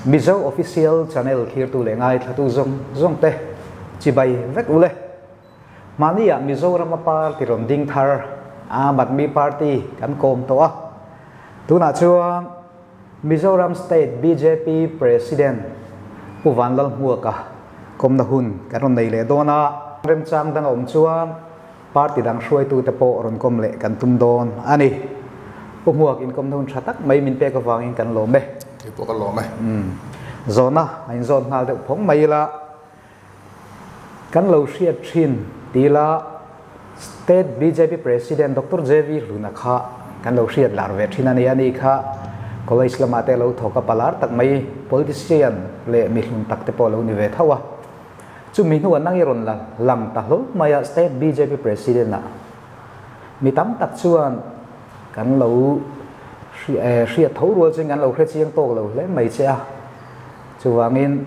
Mizo Official Channel thlirtu leh ngaithlatu zawng zawng te chibai vek ule. Mahni ah Mizorama party rawn ding thar Aam Aadmi Party kan kawm tawh a. Tunah chuan Mizoram State bjp President Pu Vanlalhmuaka kawmna hun kan rawn nei leh dawn a. Remchang dang a awm chuan party dang hruaitute pawh rawn kawm leh kan tum dawn a ni. Pu Hmuak inkawmna hun tha tak mai min pek avangin kan lawm e. Kei pawh ka lawm e. Zawhna a inzawn nghal deuh phawng mai ila. Kan lo hriat thin ti ila State bjp President Doctor JV Hluna kha kan lo hriat lar ve thin a ni. Ani kha college lamah te a lo thawk a, palar tak mai politician leh mi hlun tak te pawh a lo ni ve tho a. Chumi hnuah nang i rawn la lang ta hlawm mai a State bjp President ah mi tam tak chuan kan lo hriat tho rual chuan kan lo hre chiang tawk lo hle mai che a. Chuvangin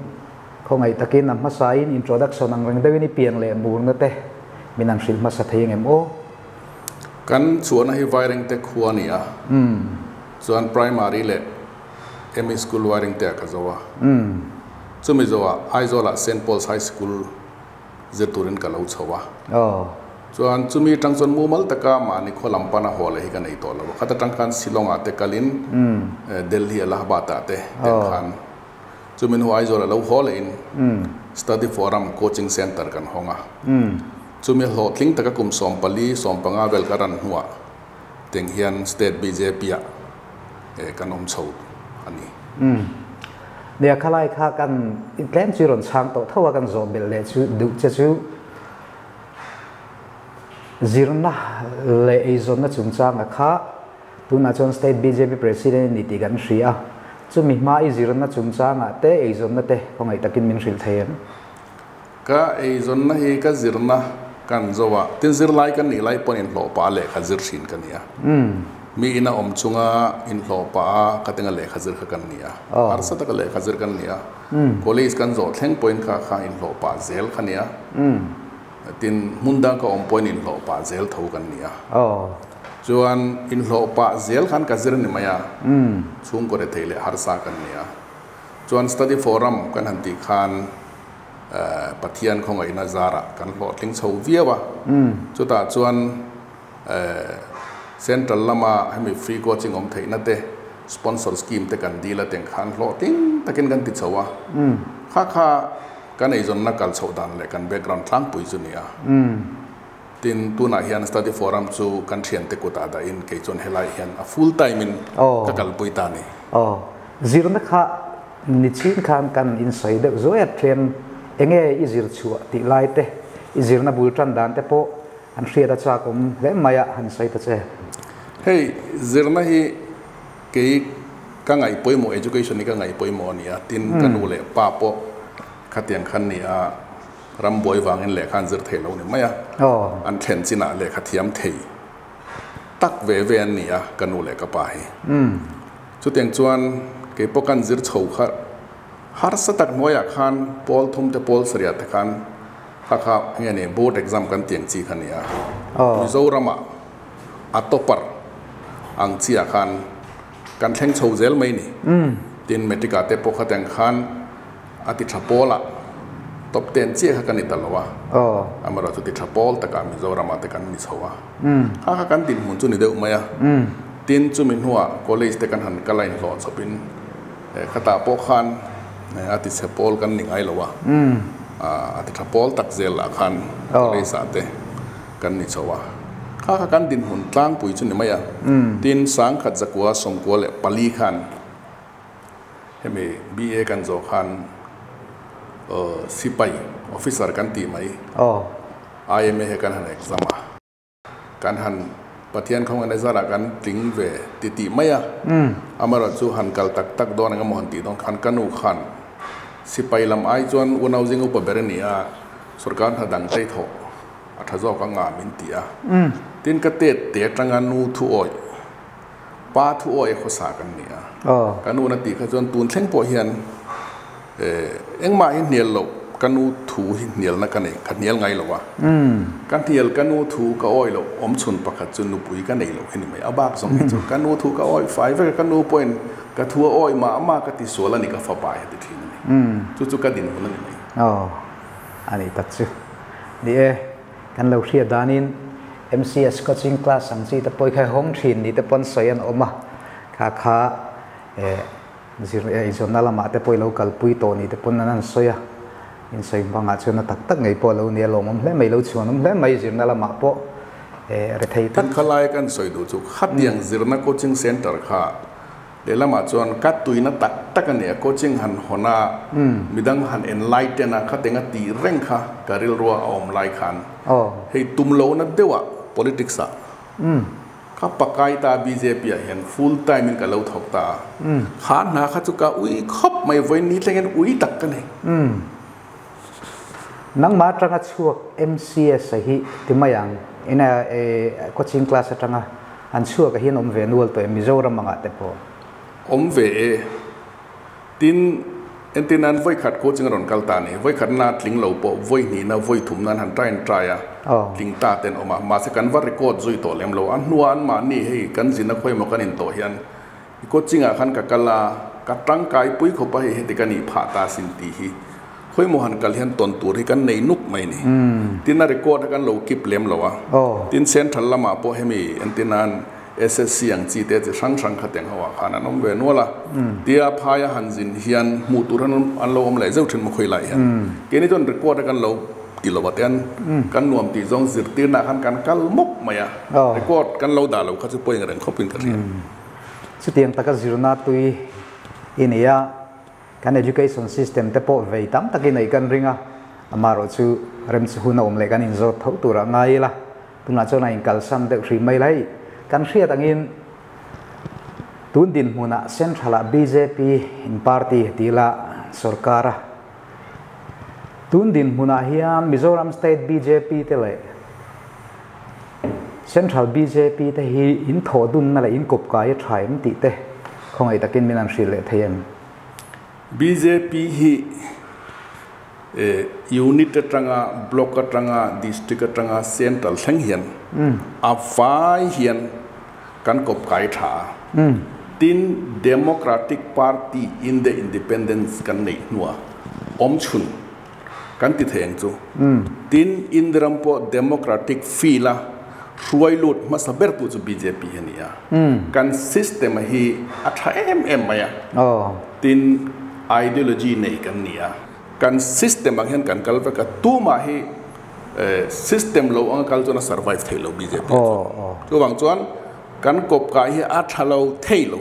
Khawngaih takin a hmasain introduction ang reng deuhin i pian leh murna te min an hrilh hmasa thei angem aw? Kan chhuahna hi Vairengte khua a ni a, chuan primary leh ME School Vairengte ah ka zo a. Chumi zawhah Aizawlah Saint Paul's High School zir turin ka lo chho a. Chuan chumi atang chuan mumal taka mahni khaw lam pana haw leh hi ka nei tawh lo a. Khat atang khan Shillong-ah te kalin Delhi, Allahabad-ah te tiang khan Chumi hnu Aizawl a lo haw lehin Study Forum Coaching Centre kan hawng a. Chumi hlawhtling taka kum 14, 15 vel ka ran hnuah teng hian State BJP-ah kan awm chho a ni. Nia khalai kha kan tlem chu rawn chhang tawh tho a, kan zawh belh leh chu duh che chu zirna leh eizawnna chungchanga kha Tunah chuan State bjp President ni tih kan hria a, chumi hma i zirna chungchangah te eizawnna te khawngaih takin min hrilh thei em? Ka eizawnna hi ka zirna kan zo a, tin zirlai kan nih lai pawn inhlawh pah a lehkha zir thin ka ni a. Mi ina awm chunga inhlawh pah a ka tenga lehkha zir kha kan ni a, harsa taka lehkha zir kan ni a, college kan zawh thleng pawhin kha kha inhlawh pah zel kha ni a. Tin, hmun dang ka awm pawhin inhlawh pah zel tho kan ni a. Chuan inhlawh pah zel khan ka zir ni mai a, chhungkaw rethei leh harsa kan ni a. Chuan study forum kan han tih khan Pathian khawngaihna zarah kan hlawhtling chho viau a. Chutah chuan central lama hemi free coaching awm theihna te, sponsor scheme te kan deal a teng khan hlawhtling takin kan ti chho a. Kha kha Kan eizawnna kal chhoh dan leh kan background tlangpui chu ni a. Tin, tunah hian study forum chu kan thiante kutah dahin kei chuan helaiah hian a full time in ka kalpui ta a ni. Aw, zirna kha nichin khan kan insawi deuh zuai a, tlem enge i zir chhuah tih lai te, i zirna bul tan dan te pawh an hriat a chak awm hle mai a, han sawi ta che. Hei, zirna hi Kei ka ngaih pawimawh education hi ka ngaih pawimawh a ni a, tin ka nu leh pa pawh khatiang khan ni a, ram buai vangin lehkha an zir thei lo ni mai a, an thlen chinah lehkha thiam thei tak ve ve an ni a ka nu leh ka pa hi. Chutiang chuan kei pawh kan zir chho kha harsa tak hnuaiah khan pawl thum te pawl sarih te khan kha kha nge ni board exam kan tiang chi kha ni a, Mizoramah a topper ang chiah khan kan thleng chho zel mai ni. Tin, matric ah te pawh khatiang khan a ti tha pawl a, top ten chiah kha ka ni ta lo a, amaherawh chu ti tha pawl takah Mizoram ah te kan ni chho a, kha kha kan dinhmun chu ni deuh mai a. Tin, chumi hnuah college te kan han kal a inhlawh chawpin khatah pawh khan a ti chhe pawl kan ni ngai lo a, a ti tha pawl tak zel lah khan college ah te Kan ni chho a, kha kha kan dinhmun tlangpui chu ni mai a, tin sangkhat zakua sawmkua leh pali khan hemi BA kan zawh khan sipai officer kan tih mai IMA he kan han exam a, kan han Pathian khawngaihna zarah kan tling ve ti tih mai a, amaherawh chu han kal tak tak dawn engemaw han tih dawn khan ka nu khan sipai lam ai chuan unau zing upa ber a ni a, sorkar hna dang te thawh A tha zawk a nga min ti a. Tin ka tet te atanga nu thu awih, pa thu awih a khawsa kan ni a. Ka nu na tih kha chuan tun thleng pawh hian engmah hi hnial loh ka nu thu hi hnialna ka nei, ka hnial ngai lo a. Ka hnial ka nu thu ka awih loh awm chhun pakhat chu nupui ka nei loh hi ni mai. A bak zawng hi chu ka nu thu ka awih fai vek a, ka nu pawhin ka thu a awih mah mah ka ti sual a ni, ka fapa hi a ti thin a ni. Chu chu ka dinhmun a ni mai. Aw, a nih tak chu. Ni e, kan lo hriat danin MCS coaching class ang chi te pawh hi kha hawng thin ni te pawn sawi an awm a, kha kha eh Zir eizawnna lamah te pawh i lo kalpui tawh ni te pawn an han sawi a, insawi hmangah chuan a tak tak ngei pawh a lo nia lawmawm hle mai, lo chhuanawm hle mai zirna lamah pawh rethei tak. Tin khalai kan sawi duh chu khatiang zirna coaching centre kha lehlamah chuan ka tuina tak tak a nia, coaching han hawn a, midang han enlighten a, khatenga tih reng kha ka rilrua a awm lai khan hei tum lohna deuhah politics ah Ka pakai ta bjp ah hian full time in ka lo thawk ta a, kha hna kha chu ka ui khawp mai vawiin ni thleng hian ui tak ka nei. Nangmah atanga chhuak MCS a hi ti mai ang, ina coaching class atanga an chhuak a hian awm ve nual tawh em Mizoram angah te pawh? Awm ve e. Tin, entir nan vawi khat coaching a rawn kal ta a ni. Vawi khatna tling lo pawh vawi hnihna, vawi thumna an han try an try a, tling ta ten awm a. Mahse kan va record zui tawh lem lo. A hnuah anmahni hei kan zina khawi emaw kan intawh hian i coaching ah khan ka kal a, ka tangkai pui khawp a hei heti ka nih phah ta sin tih hi khawi emaw han kal hian tawn tur hi kan nei nuk mai ni. Tin, a record a kan lo keep lem lo a. Tin, central lamah pawh hemi entir nan SSC ang chi te chi hrang hrang kha teng ho ah khan an awm ve nual a, tia phaia han zin hian hmuh tur han an lo awm leh zeuh thin maw khawi lai hian. Keini chuan record a kan lo ti lo a te an kan nuam tih zawng zirtirna ah khan kan kal mawp mai a, record kan lo dah lo kha chu pawhin reng khawpin ka hria. Chutiang taka zirna tui i nei a, kan education system te pawh vei tam takin ei kan ring a, amaherawhchu remchu hun a awm leh kan inzawt tho turah ngai ila. Tunah chuan a inkalsan deuh hrih mai lai. Kan hriat angin tun dinhmunah Central-ah bjp in party ti ila sorkar a. Tun dinhmunah hian Mizoram State bjp te leh Central bjp te hi in thawh dunna leh in kawp kai a tha em tih te khawngaih takin min han hrilh leh thei em? Bjp hi Unit atanga, Block atanga, District atanga Central thleng hian a vai hian kan kawp kai tha a. Tin, Democratic Party in the Independence kan neih hnua awm chhun kan ti thei ang chu. Tin, India ram pawh Democratic field a hruai lut hmasa ber tu chu bjp hi a ni a. Kan system hi a tha em em mai a. Tin, ideology nei kan ni a. Kan system ang hian kan kal vek a, tumah hi system lo anga kal chuan a survive thei lo bjp ah chuan. Chuvang chuan kan kawp kai hi a tha lo thei lo.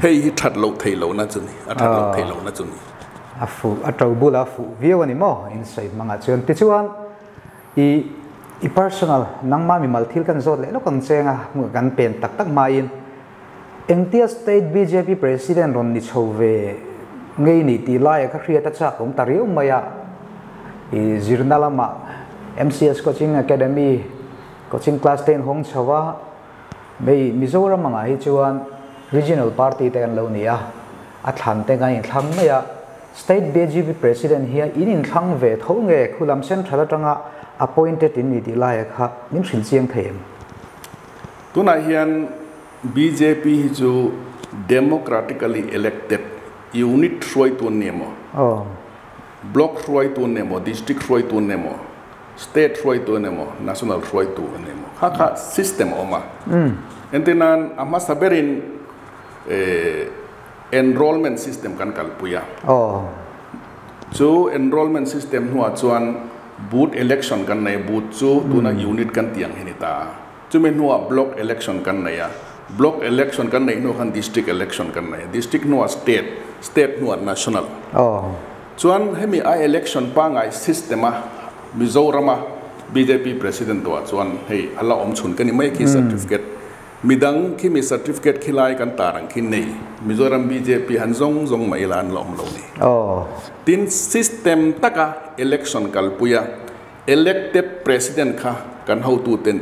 Hei hi that loh thei lohna chu ni, a that loh thei lohna chu ni. A fuh, a to bula fuh viau a ni maw insawi hmangah chuan. Tichuan i i personal nangmah mimal thil kan zawt leh lawk ang cheng a, kan pen tak tak hmain Engtia State bjp President rawn ni chho ve ngei ni tih laia ka hriat a chak awm ta riau mai a, i zirna lamah MCS Coaching Academy coaching class te in hawng chho a, hei Mizoram angah hi chuan Regional Party te kan lo ni a, a thlan te kan inthlang mai a, State bjp President hian in inthlang ve tho nge khulam Central atanga appointed in ni tih laia kha min hrilh chiang thei em? Tunah hian bjp hi chu democratically elected unit hruaitu an ni emaw, block hruaitu an ni emaw, district hruaitu an ni emaw, state hruaitu an ni emaw, national hruaitu an ni emaw kha kha system a awm a. Entir nan a hmasa berin enrollment system kan kalpui a. Chu enrollment system hnuah chuan booth election kan nei a, booth chu tuna unit kan tih ang hi a ni ta a. Chumi hnuah block election kan nei a, block election kan neih hnuah khan district election kan nei a, district hnuah state, state hnuah national. Chuan hemi a election pangngai system a Mizorama bjp president tuah chuan hei a la awm chhun ka ni mai khi certificate midang khi mi certificate khi lai kan tar ang khi nei Mizoram bjp han zawng zawng mai ila an la awm lo ni. Tin system taka election kalpui a Elected President kha kan hotuten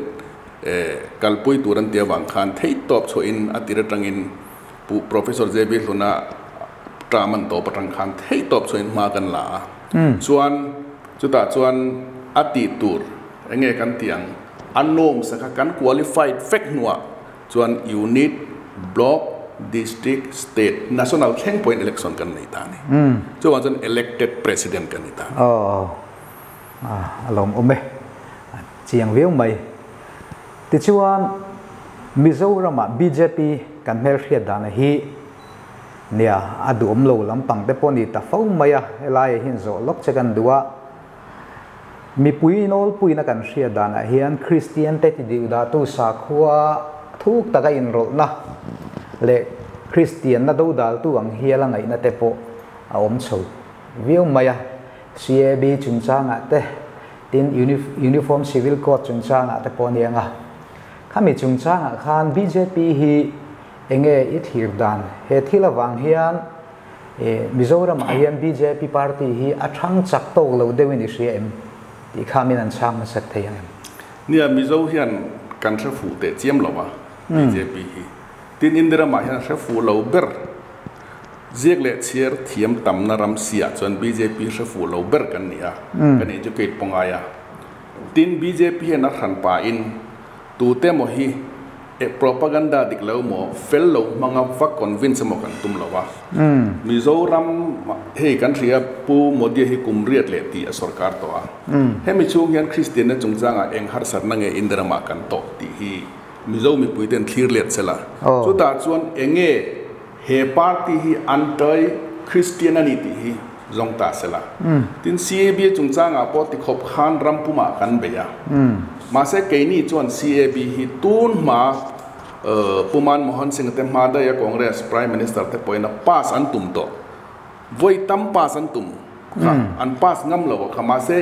kalpui tur an ti avang khan theihtawp chhuahin a tir atangin Pu Professor JB Hluna Term an tawp atang khan theih tawp chuan hma kan la a. Chuan chutah chuan a tih tur eng nge kan tih ang? A norms a kha kan qualified vek hnuah chuan unit, block, district, state, national thleng pawhin election kan nei ta a ni. Chuvang chuan elected president kan ni ta a ni. Aw a lawmawm e, a chiang viau mai. Tichuan Mizorama bjp kan hmelhriat dana hi Nia, a duhawm lo lampang te pawh ni ta fo mai a, helaiah hian zawh lawk che kan duh a. Mipui nawlpuina kan hriat danah hian Kristian te tidihdahtu sakhua thuk taka inrawlhna leh Kristianna dodaltu ang hiala ngaihna te pawh a awm chho viau mai a. CAB chungchangah te, tin Uniform Civil Code chungchangah te pawh a ni ang a. Khami chungchangah khan bjp hi Enge i thlir dan? He thil avang hian Mizoramah hian bjp party hi a thang chak tawk lo deuhin i hria em? Tih kha min an chhang hmasak thei ang em? Nia, Mizo hian kan hre fuh teh chiam lo a, bjp hi. Tin, India ramah hian a hre fuh lo ber. Ziak leh chhiar thiam tamna ram siah chuan bjp hre fuh lo ber kan ni a, kan educate pawh ngai a. Tin, bjp hian a hran pahin Tute emaw hi e propaganda dik lo emaw fel lo hmanga va convince emaw kan tum lo a. Mizoram hei kan hria Pu Modi hi kum riat leh tih a sorkar tawh a. Hemi chhung hian Kristianna chungchangah eng harsatna nge India ramah kan tawh tih hi Mizo mipuiten thlir let sela. Chutah chuan enge He party hi anti Christian a ni tih hi zawng ta sela. Tin CAB chungchangah pawh tikhawp khan ram pumah kan bei a. Mahse keini chuan CAB hi tun hma Pu Manmohan Singh te hma daih a Congress Prime Minister te pawhin a pass an tum tawh. Vawi tam pass an tum kha an pass ngam lo a kha. Mahse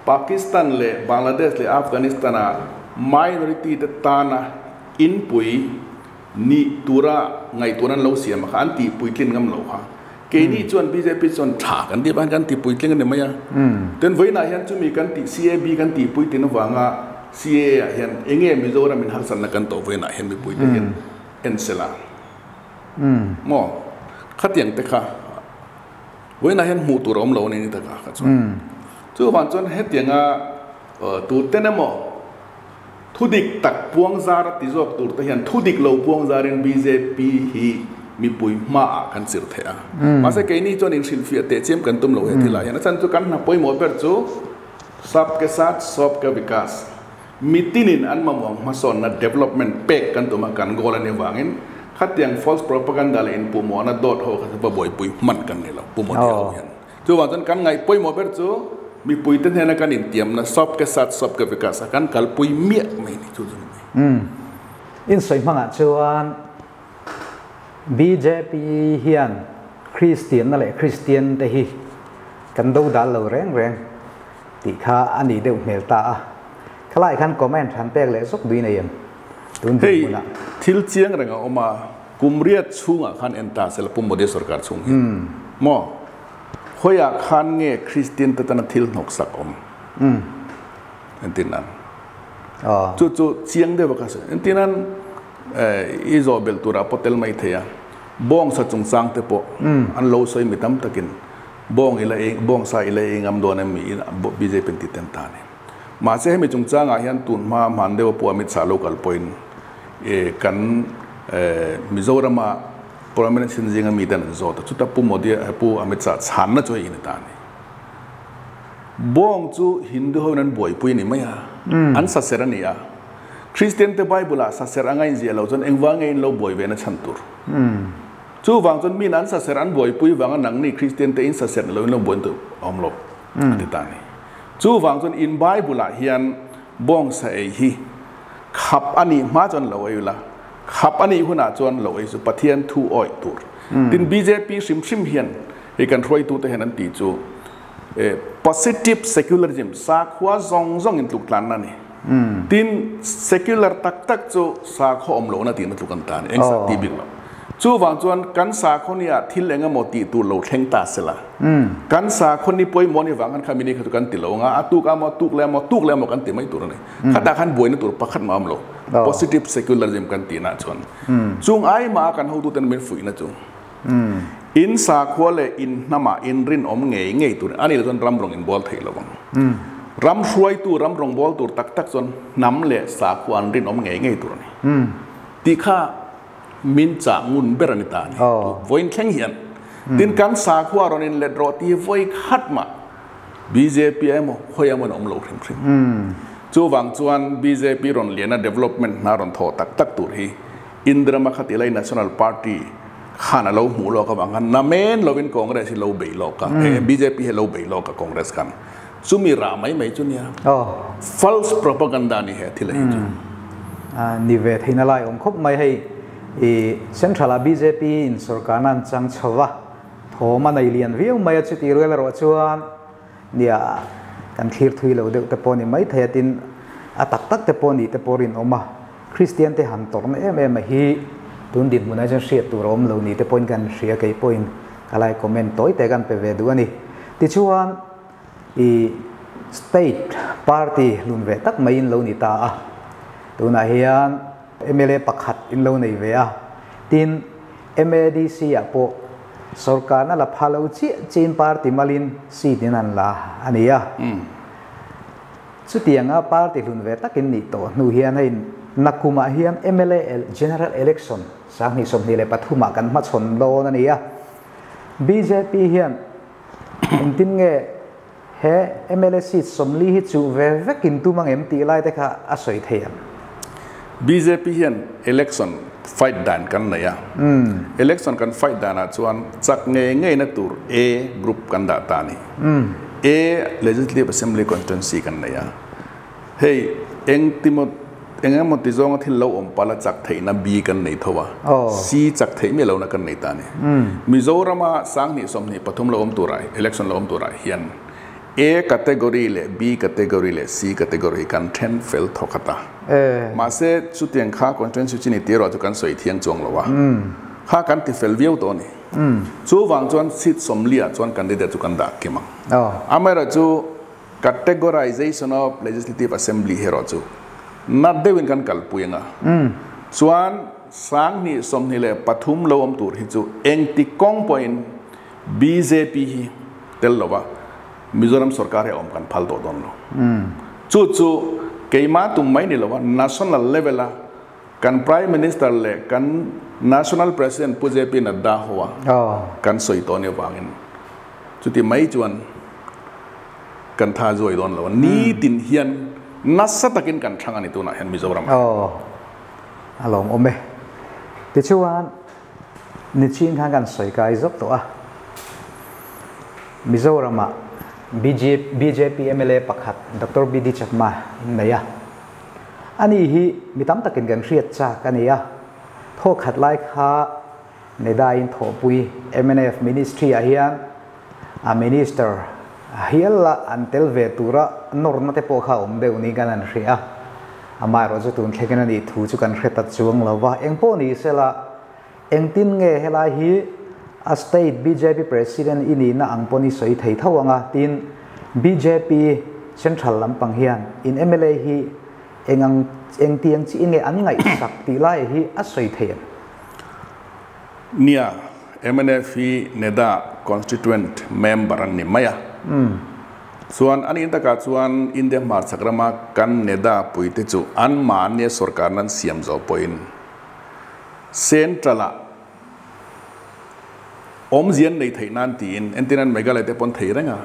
Pakistan leh Bangladesh leh Afghanistan a minority te tana inpui Nih tura ngaihtuahna an lo siam a kha an tih puitlin ngam lo kha. Keini chuan bjp chuan tha kan tih avangin kan tih puitling a ni mai a. Tin vawiinah hian chumi kan tih CAB kan tih puitlin avanga CAA ah hian eng nge Mizoram in harsatna kan tawh vawiinah hian mipuite hian en sela maw khatiang te kha vawiinah hian hmuh tur a awm lo a ni ni taka kha chuan. Chuvang chuan hetianga tuten emaw Thudik tak puangzar a ti zawk tur te hian thudik lo puangzarin bjp hi mipui hmaah kan chirh theih a. Mahse keini chuan inhrilhfiah teh chiam kan tum lo he thilah hian. A chhan chu kan hna pawimawh ber chu Sab ke saath sob ke vikas, mitinin an mamawh hmasawnna, development, pek kan tum a, kan goal a nih avangin khatiang false propaganda leh inpuhmawhna dawt ho kha chu va buaipui hman kan ni lo, Pu Modi ho hian. Chuvang chuan kan ngaih pawimawh ber chu mipuite hnena kan intiamna Sab ke Saath Sab ke Vikas a kan kalpui miah mai ni chu chu ni mai. Umm. Insawi hmangah chuan bjp hian Kristianna leh Kristian te hi kan do dal lo reng reng tih kha a nih deuh hmel ta a. Khalai khan comment han pek leh zawk duin ei em tun dinhmunah. Hei thil chiang reng a awm a. Kum riat chhungah khan en ta sela Pu Modi sorkar chhung hi maw? Khawiah khan nge Kristian te tana thil hnawksak awm? Entir nan. Chu chu chiang deuh a ka sawi. Entir nan i zawh belh turah pawh tel mai thei a, bawngsa chungchang te pawh an lo sawi mi tam takin bawng ila ei bawngsa ila ei ngam dawn em mi bjp in ti ten ta a ni. Mahse hemi chungchangah hian tun hma hman deuh a pawh Amit Shah lo kal pawhin kan Mizorama prominent sin zinga mite an zawt a, chuta Pu Modi Pu Amit Shah chhanna chu hei in a ta a ni. Bawng chu Hindu hoin an buaipui a ni mai a, an saser a ni a. Kristian te Bible ah saser anga inziah lo chuan engvang nge in lo buai ve na chhan tur? Chuvang chuan min an saser an buaipui vanga nangni Kristian te in saser ni lo in lo buai tur a awm lo a ti ta a ni. Chuvang chuan in Bible ah hian bawngsa ei hi khap a nih hma chuan lo ei ula, khap a nih hunah chuan lo ei chu Pathian thu awih tur. Tin bjp hrim hrim hian hei kan hruaitute hian an tih chu positive secularism, sakhua zawng zawng in tluk tlanna a ni. Tin secular tak tak chu sakhaw awm lohna tihna tluk an ta a ni, eng sak tih bik lo. Chuvang chuan kan sakhaw nia thil eng emaw tih tur lo thleng ta sela, kan sakhaw ni pawimawh ni vang khan kha mini kha chu kan ti lo anga, a tuk a maw, tuk leh a maw, tuk leh a maw kan ti mai tur a ni. Khatah khan buaina tur pakhat mah a awm lo. Positive secularism kan tihna chuan chung ai mah a kan hotuten min fuihna chu. In sakhua leh in hnamah in rinawm ngei ngei tur a nih loh chuan ram rawng in bawl thei lo ang. Ram hruaitu, ram rawng bawl tur tak tak chuan hnam leh sakhua an rinawm ngei ngei tur a ni. Tih kha min chah ngun ber a ni ta a ni. Vawiin thleng hian tin kan sakhua rawn in let rawh tih vawi khat mah bjp emaw khawi emaw in a awm lo hrim hrim. Chuvang chuan bjp rawn liana development hna rawn thawh tak tak tur hi Indrama kha ti lai National Party khan a lo hmuh lawk avang khan namen lovin Congress hi lo bei lawk a, bjp hi lo bei lawk a Congress khan. Chumi rah mai mai chu nia. False propaganda ni he thil a hi chu. Ni ve theihna lai awm khawp mai hei i Central ah bjp in sorkarna an chang chho va, thawm a nei lian viau mai a chuti rual erawh chuan nia kan thlir thui lo deuh te pawh ni mai thei a tin a tak tak te pawh ni te pawh rinawm a. Kristian te han tawrhna em em a hi tun dinhmun ah chuan hriat tur a awm lo ni te pawhin kan hria kei pawhin ka lai comment tawi te kan pe ve duh a ni. Tichuan i state party hlun ve tak mai in lo ni ta a, tunah hian mla pakhat in lo nei ve a, tin MADC ah pawh sorkarna la pha lo chiah chin party malin seat in an la a ni a. Chutianga party hlun ve takin nih tawh hnu hian hei nakumah hian mla General Election 2023 ah kan hmachhawn dawn a ni a. Bjp hian engtin nge he mla seat 40 hi chuh ve vekin tum ang em tih lai te kha a sawi thei ang. Bjp hian election fight dan kan nei a. Election kan fight danah chuan chak ngei ngeina tur A group kan dah ta a ni. A Legislative Assembly Constituency kan nei a. Hei engtimaw eng emaw ti zawnga thil lo awm pala chak theihna B kan nei tho a, C chak theih miah lohna kan nei ta a ni. Mizorama 2023 lo awm turah election lo awm turah hian A category leh B category leh C category hi kan then fel thawkhat a. Mahse chutiang kha constituency chi ni tih erawh chu kan sawi thiang chuang lo a. Kha kan ti fel viau tawh a ni. Chuvang chuan seat 40 ah chuan candidate chu kan dah kim ang. Amaherawhchu categorization of legislative assembly hi erawh chu nat deuhin kan kalpui ang a. Chuan 2023 lo awm tur hi chu engti kawng pawhin bjp hi tel lova Mizoram sorkar hi a awm kan phal tawh dawn lo. Chu chu keimah tum mai ni lova national level a kan Prime Minister leh kan National President Pu JP Nadda hoa kan sawi tawh nih avangin chuti mai chuan kan tha zuai dawn lo a. Nitin hian nasa takin kan thlang a ni tunah hian Mizoram ah. Aw, a lawmawm e. Tichuan Nichin khan kan sawi kai zawk tawh a, Mizoram-ah bjp mla pakhat Doctor BD Chakma in nei a. Ani hi mi tam takin kan hriat chak a ni a, thawkhat lai kha Neda-in thawhpui mnf Ministry-ah hian a Minister hial a an tel ve tura nawrna te pawh kha a awm deuh niin kan han hria a. Amaherawh chu tun thlengin a nih thu chu kan hre ta chuang lo va, engpawh ni sela engtin nge helai hi a state bjp president i nihna ang pawn i sawi thei tho ang a, tin bjp central lampang hian in mla hi eng ang engtiang chiin nge an ngaihsak tih lai hi a sawi thei ang. Nia, mnf hi NEDA constituent member an ni mai a. Chuan a nih takah chuan India hmarchhak rama kan NEDA puite chu anmahnia sorkarna an siam zawh pawhin Central-ah awmzia an nei theih nan tiin entir an Meghalaya te pawh an thei reng a,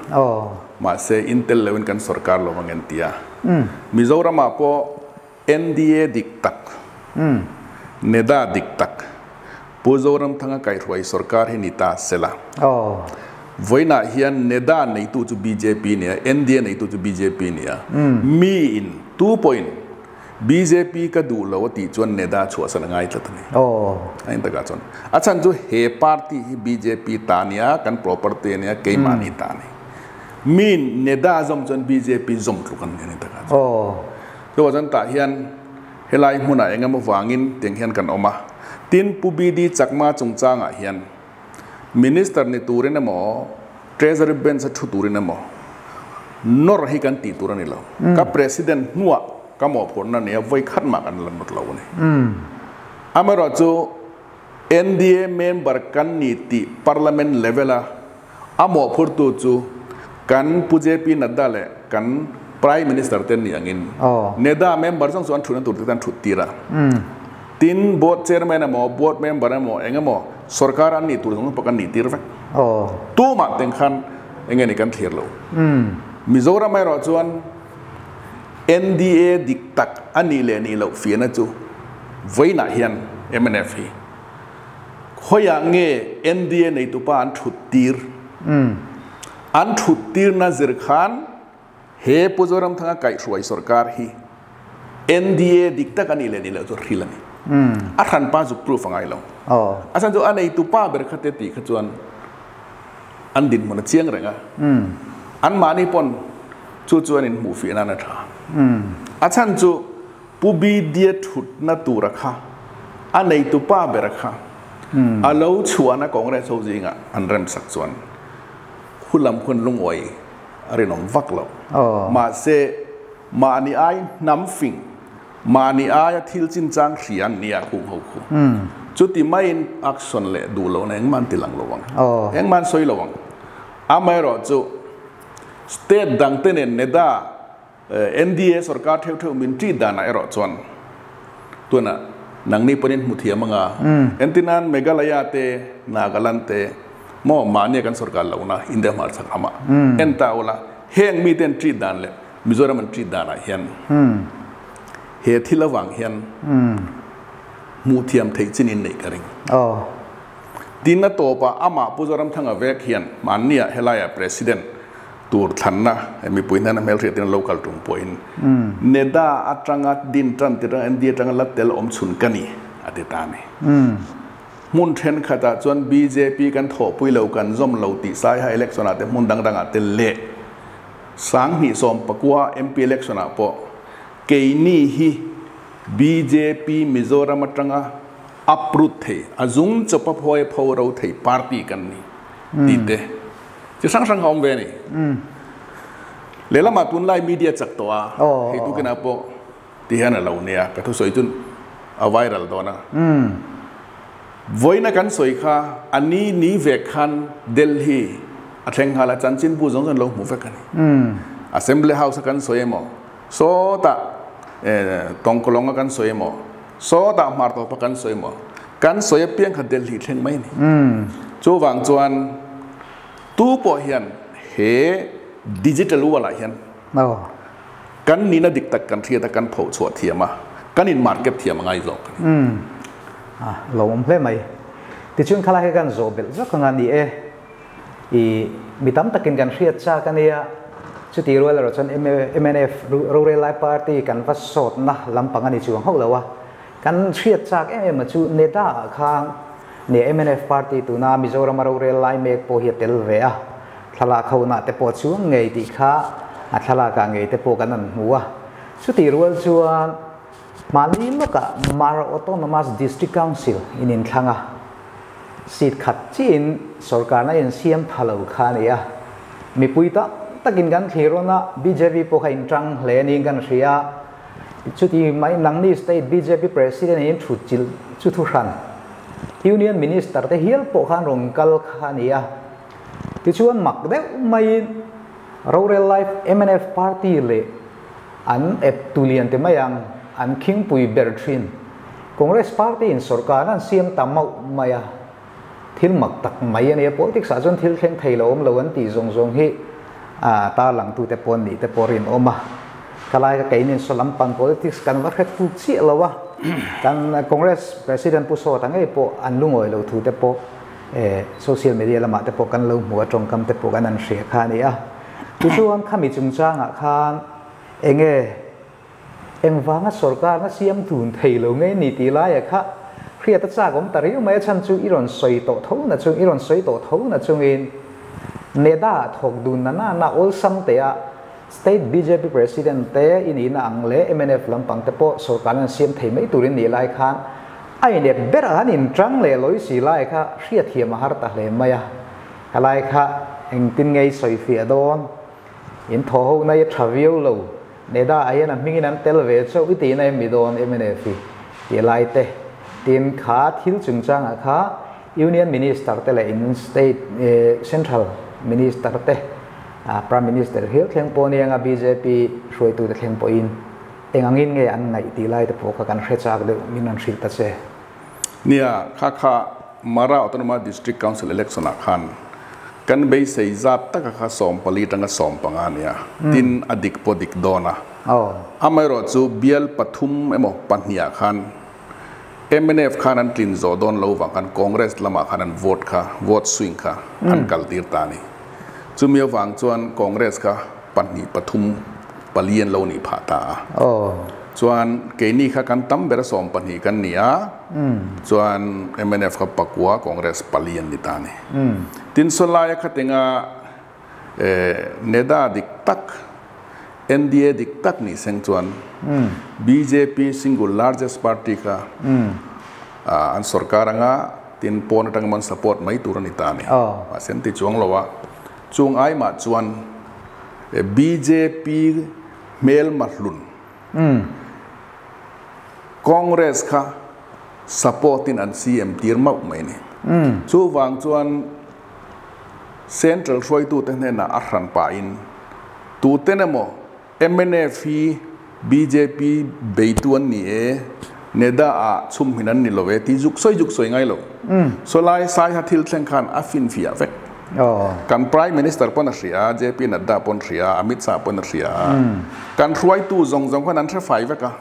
mahse Intel loin kan sorkar lo ang en ti a. Mizoramah pawh NDA dik tak, NEDA dik tak, Pu Zoramthanga kaihhruai sorkar hi ni ta sela. Vawiinah hian NEDA neitu chu bjp nia, NDA neitu chu bjp nia. Miin, tu pawhin bjp ka duh lo a tih chuan NEDA chhuahsan a ngai tlat a ni. A intakah chuan a chhan chu he party hi bjp ta nia, kan property a nia, keimahni ta a ni. Miin NEDA zawm chuan bjp zawm tluk an ni a ni takah chuan. Chuvang chuan tah hian helai hmunah eng emaw vangin tiang hian kan awm a. Tin, Pu BD Chakma chungchangah hian Minister ni turin emaw, Treasury Bench a thu turin emaw nawr hi kan tih tur a ni lo. Ka President hnuah ka mawhphurhna nia vawi khat mah kan la nawt lo a ni. Amaherawhchu. NDA member kan ni tih Parliament level a a mawhphurtu chu kan Pu JP Nadda leh kan Prime Minister te an nih angin NEDA member zawng chu an thutna tur te an thut tir a. Tin, Board Chairman emaw, Board member emaw, eng emaw sorkar an nih tur zawng zawng pawh kan nih tir vek. Tumah teng khan eng nge ni kan thlir lo. Mizoram erawh chuan NDA dik tak a nih leh nih loh fiahna chu vawiinah hian mnf hi khawiah nge NDA neitupa an thut tir? An thut tirna zir khan he Pu Zoramthanga kaihhruai sorkar hi NDA dik tak a nih leh nih loh chu hril a ni. A hranpa zuk proof a ngai lo. A chhan chu a neitupa ber kha te tih kha chuan an dinhmun a chiang reng a, anmahni pawn chu chu an inhmuhfih nan a tha. A chhan chu Pu Bidia thutna tura kha a neitu pa bera kha a lo chhuahna Congress ho zingah an remsak chuan hulam hun lungawi a rinawm vak lo. Mahse, mahni ai hnam fing Mahni aia thil chinchang hria an nia kung ho khu. Chuti maiin action leh duh lohna engmah an ti lang lo ang. Engmah an sawi lo ang. Amaherawh chu state dang te nen NEDA, NDA sorkar theuh theuh min ṭih danah erawh chuan tunah nangni pawhin hmu thiam anga entirnan Meghalaya te, Nagaland te maw mahnia kan sorkar lohna India hmarchhak ramah en ta ula heng mite an ṭih dan leh Mizoram an treat danah hian he thil avang hian hmuh thiam theih chin in neih ka ring. Tin a tawpah amah Pu Zoramthanga vek hian hmanniah helaiah President tur thlanna mipui hnena hmelhriatin a lo kal tum pawhin NEDA atanga din tan tir atanga NDA atanga la tel awm chhun ka ni a ti ta a ni. Hmun thenkhatah chuan bjp kan thawhpui lo kan zawm lo tih saiha election ah te hmun dang dangah te leh 2019 MP election ah pawh keini hi bjp Mizoram atanga uproot thei, a zung chawpa phawi pho ro thei party kan ni tih te chi hrang hrang kha awm ve a ni. Lehlamah tunlai media chak tawh a, hei tukinah pawh ti hian a lo nia, ka thusawi chu a viral dawn a. Vawiina kan sawi kha a ni ni vek khan Delhi a thleng nghal a, chanchinbu zawng zawng an lo hmu vek a ni. Assembly House a kan sawi emaw, sawtah Tawngkawlawng a kan sawi emaw, sawtah Hmartawp a kan sawi emaw, kan sawi apiang kha Delhi thleng mai a ni. Chuvang chuan tu pawh hian he digital world ah hian Kan nihna dik tak kan hriat a, kan phoh chhuah thiam a, kan in market thiam a ngai zawk a ni. Umm. A lo awm hle mai. Tichuan khalai kha kan zawh belh zawk anga ni e. I mi tam takin kan hriat chak a nia, chuti rual erawh chuan mnf rorel lai party kan va sawtna lampang a ni chuang hauh lo a. Kan hriat chak em em a chu NEDA ah khan ne mnf party tuna Mizoram a rorel lai mek pawh hi a tel ve a. Thlalak ho-nah te pawh chuang ngei tih kha a thlalakah ngei te pawh kan han hmu a. Chutih rual chuan mahni lawkah Mara Autonomous District Council in inthlang a, seat khat chiin sorkarna insiam tha lo kha a ni a. Mipui tam takin kan thlir rawn a, bjp pawh kha inṭang hle niin kan hria a. Chuti mai nangni state bjp president in thut chilh chu thuhran Union Minister te hial pawh khan rawn kal kha a ni a. Tichuan mak deuh maiin rorel lai mnf party leh an ep tulian te mai ang an khingpui ber thin. Congress party in sorkar an siam ta mauh mai a, thil mak tak mai a nia. Politics ah chuan thil thleng thei lo awm lo an tih zawng zawng hi tarlang tute pawh an nih te pawh rinawm a. Khalai ka keinin saw lampang politics kan va hret fu chiah lo a, kan Congress President Pu Sawta ngei pawh an lungawi lo thu te pawh Social media lamah te pawh kan lo hmu a, tawngkam te pawh kan han hria kha a ni a. Tichuan khami chungchangah khan enge engvanga sorkarna siam tun thei lo nge ni tih laiah kha hriat a chak awm ta riau mai a, chhan chu i rawn sawi tawh tho na chung, i rawn sawi tawh tho na chungin NEDA ah thawk dun na na na awlsam teh a State bjp President te i nihna ang leh mnf lampang te pawh sorkarna an siam thei mai turin nih lai khan a inep ber an inṭang leh lawi si lai kha hriatthiam a har ta hle mai a. Helai kha engtin nge i sawifiah dawn? In thaw ho na i ṭha viau lo. Neda ah hian a hmingin an tel ve chauh i tihna em mi dawn mnf i tih lai te. Tin, kha thil chungchangah kha Union Minister te leh in State Central Minister te, Prime Minister hial thleng pawh anianga bjp hruaitute thleng pawhin eng angin nge an ngaih tih lai te pawh kha kan hre chak deuh min rawn hrilh ta che. Nia, kha kha Mara Autonomous District Council election ah khan kan beisei zat taka kha 14 tanga 15 a nia, tin a dik pawh dik dawn a. Amaherawh chu bial pathum emaw pahnih ah khan mnf khan an tlin zawh dawn lo vang khan Congress lamah khan an vote kha, vote swing kha an kal tir ta a ni. Chumi avang chuan Congress kha pahnih pathum pali an lo nih phah ta a. Chuan keini kha kan tam ber 12 kan ni a, chuan mnf kha pakua, Congress pali an ni ta a ni. Tin sawlaia khatenga NEDA dik tak, NDA dik tak nih seng chuan bjp single largest party kha an sorkar anga tin pawn atanga man support mai tur a ni ta a ni. Mahse an ti chuang lo a, chung ai mah chuan bjp hmelma hlun Congress kha support in an CM tir mauh mai a ni. Chuvang chuan Central hruaitute hnenah a hran pahin tuten emaw mnf hi bjp beitu an ni e, NEDA ah chhumhmin an ni lo e tih zuk sawi zuk sawi ngai lo. Sawlai Saiha thil thleng khan a finfiah vek. Kan Prime Minister pawn a hria a, JP Nadda pawn a hria a, Amit Shah pawn a hria a. Kan hruaitu zawng zawng khan an hre fai vek a.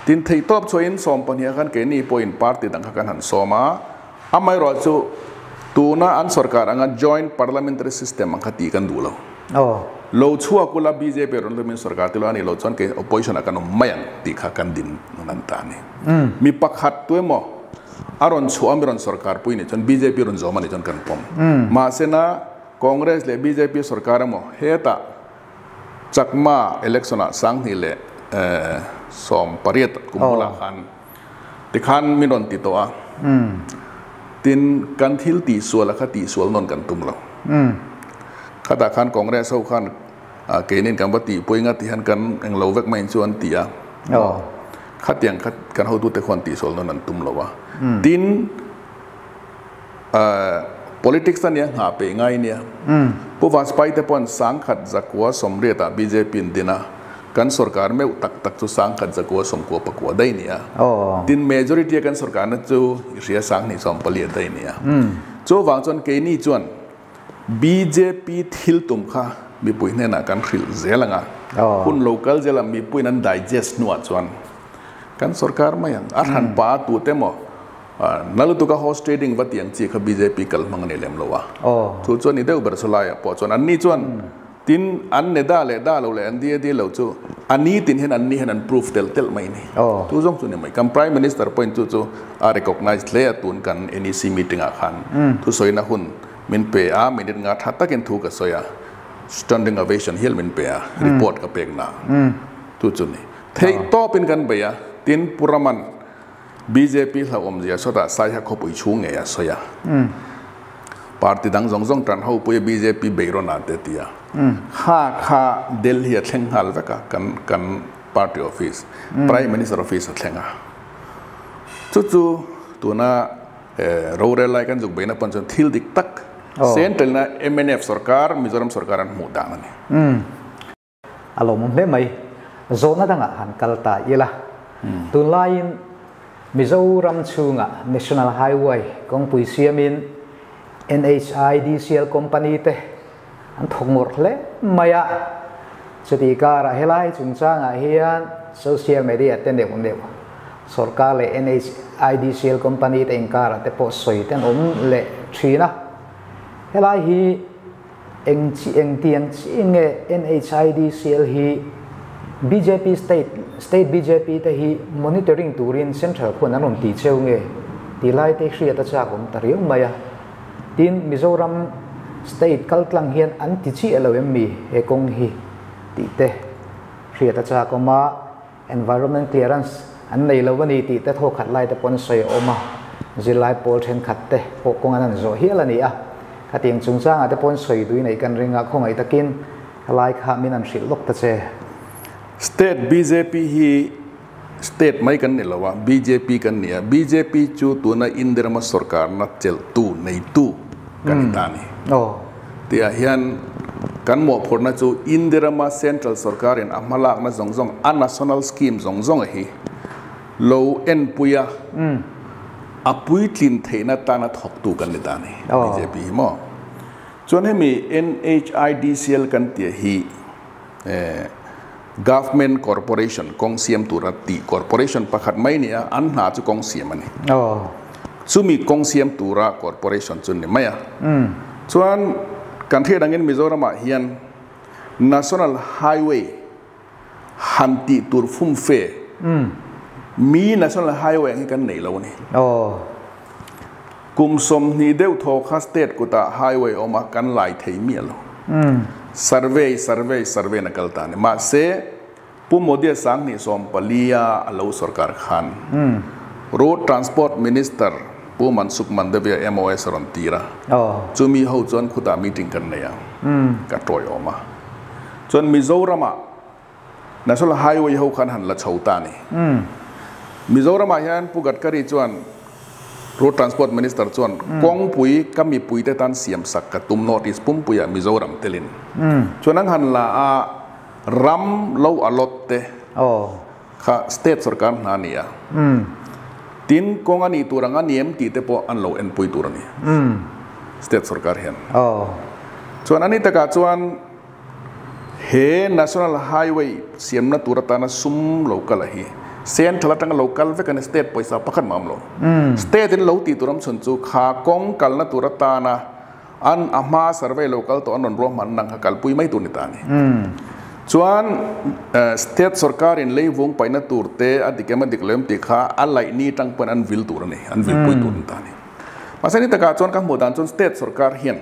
Tin theihtawp chhuahin 12 ah khan keini pawhin party dang kha kan han sawm a. Amaherawh chu tuna an sorkar anga joint parliamentary system ang kha tih kan duh lo. Lo chhuak ula bjp rawn lumin sorkar tilo a nih loh chuan kei opposition ah kan awm mai ang tih kha kan din nan ta a ni. Mi pakhat tu emaw a rawn chhuah a mi rawn sorkar pui nih chuan bjp rawn zawm a nih chuan kan pawm. Mahsena Congress leh bjp sorkar emaw hetah Chakma election ah 2018 kum bulah khan Tikhan min rawn ti tawh a, tin kan thil tihsual a kha tihsual nawn kan tum lo. Khatah khan Congress ho khan keinin kan va tihpui nga tihian kan englo vek mai chu an ti a, khatiang kha kan hotute khuan tihsual nawn an tum lo a. Tin politics a nia nghah peih ngai nia. Pu Vajpayee te pawh an 1980 ah bjp in din a, Kan sorkar meuh tak tak chu 1999 daih nia. Tin majority a kan sorkarna chu i hria 2014 daih nia. Chuvang chuan keini chuan bjp thil tum kha mipui hnenah kan hrilh zel ang a. Hun lo kal zela mipuiin an digest hnuah chuan kan sorkar mai ang. A hran pa a tute maw na lutuka horse trading va tih ang chi kha bjp kal hmang a ni lem lo a. Chu chuan i deuh ber chu laiah pawh chuan anni chuan Tin, an ne da leh da lo leh an dia dia lo chu a ni tin hian an ni hian an proof tel telh mai ni. Chu zawng chu ni mai. Kan Prime Minister pawhin chu chu a recognise hle a tun kan NEC meeting ah khan thusawina hun min pe a, minute nga tha takin thu ka sawi a, standing ovation hial min pe a, report ka pek na chu chu ni. Theih tawpin kan bei a, tin Pu Raman bjp hlauhawmzia sawtah Saiha khawpui chhung ngei a sawi a. Party dang zawng zawng tan ho puia bjp bei rawn ah te ti a. Kha kha Delhi a thleng nghal vek a, kan kan party office, Prime Minister office a thleng a. Chu chu tuna rorel lai kan zuk beina pawn chuan thil dik tak central na mnf sorkar, Mizoram sorkar an hmuh dan a ni. A lawmawm hle mai. Zawhna dangah han kal ta ila. Tunlaiin Mizoram chhungah National Highway kawngpui siamin NHIDCL company te an thawk ngawrh hle mai a. Chutih karah helai chungchangah hian social media te neuh neuh sorkar leh NHIDCL company te inkarah te pawh sawi te an awm leh thin a. Helai hi Eng chi eng tiang chi nge NHIDCL hi bjp state state bjp te hi monitoring turin central khuan an rawn ti cheu nge tih lai te hriat a chak awm ta riau mai a. Tin Mizoram state kal tlang hian an ti chiah lo em mi he kawng hi tih te hriat a chak awm a. Environment clearance an nei lo a ni tih te thaw khat lai te pawh an sawi a awm a, zirlai pawl thenkhat te pawh kawng an han zawh hial a ni a. Khatiang chungchangah te pawh an sawi duin ei kan ring a, khawngaih takin helai kha min an hrilh lawk ta che. State bjp hi State mai kan ni lo a, bjp kan ni a, bjp chu tuna India rama sorkarna chelhtu, neitu kan ni ta a ni. Tihah hian kan mawhphurhna chu India rama Central sorkarin a hmalakna zawng zawng, a national scheme zawng zawng a hi lo enpui a, a puitlin theihna tana thawktu kan ni ta a ni, bjp hi maw. Chuan hemi NHIDCL kan tih hi Government Corporation, kawng siam tura tih corporation pakhat mai ni a, an hna chu kawng siam a ni. Chumi kawng siam tura corporation chu ni mai a. Chuan kan hriat angin Mizoramah hian National Highway han tih tur fumfe mi National Highway ang hi kan nei lo a ni. Kum 20 deuh thaw kha state kutah highway awm a, kan lai thei miah lo. Survey, survey, survey na kal ta a ni. Mahse, Pu Modi-a 2014 a a lo sorkar khan Road Transport Minister Pu Mansukh Mandaviya MOS a rawn tir a. Chumi ho chuan khutah meeting kan nei a, ka tawiawm a. Chuan Mizoramah National Highway ho khan han la chho ta a ni. Mizoramah hian Pu Gadkari chuan Road Transport Minister chuan kawngpui ka mipuite tan siam sak ka tum North East pumpuiah Mizoram telin chuan an han la a, ram lo allot te kha state sorkar hna a ni a, tin kawng a nih tur ang a ni em tih te pawh an lo enpui tur a ni state sorkar hian. Chuan a ni takah chuan He National Highway siamna tur atana sum lo kal a hi Central atanga lo kal vek a ni, State pawisa pakhat mah a awm lo. State in lo tih tur awm chhun chu kha kawng kalna tur atana an a hma survey lo kal tawh an rawn ruahman nang kha kalpui mai tur ni ta a ni. Chuan State sorkar in leivung paihna tur te a dik em a dik lo em tih kha a laih ni tang pawn an vil tur a ni, an vilpui tur ni ta a ni. Mahse ni takah chuan ka hmuh dan chuan State sorkar hian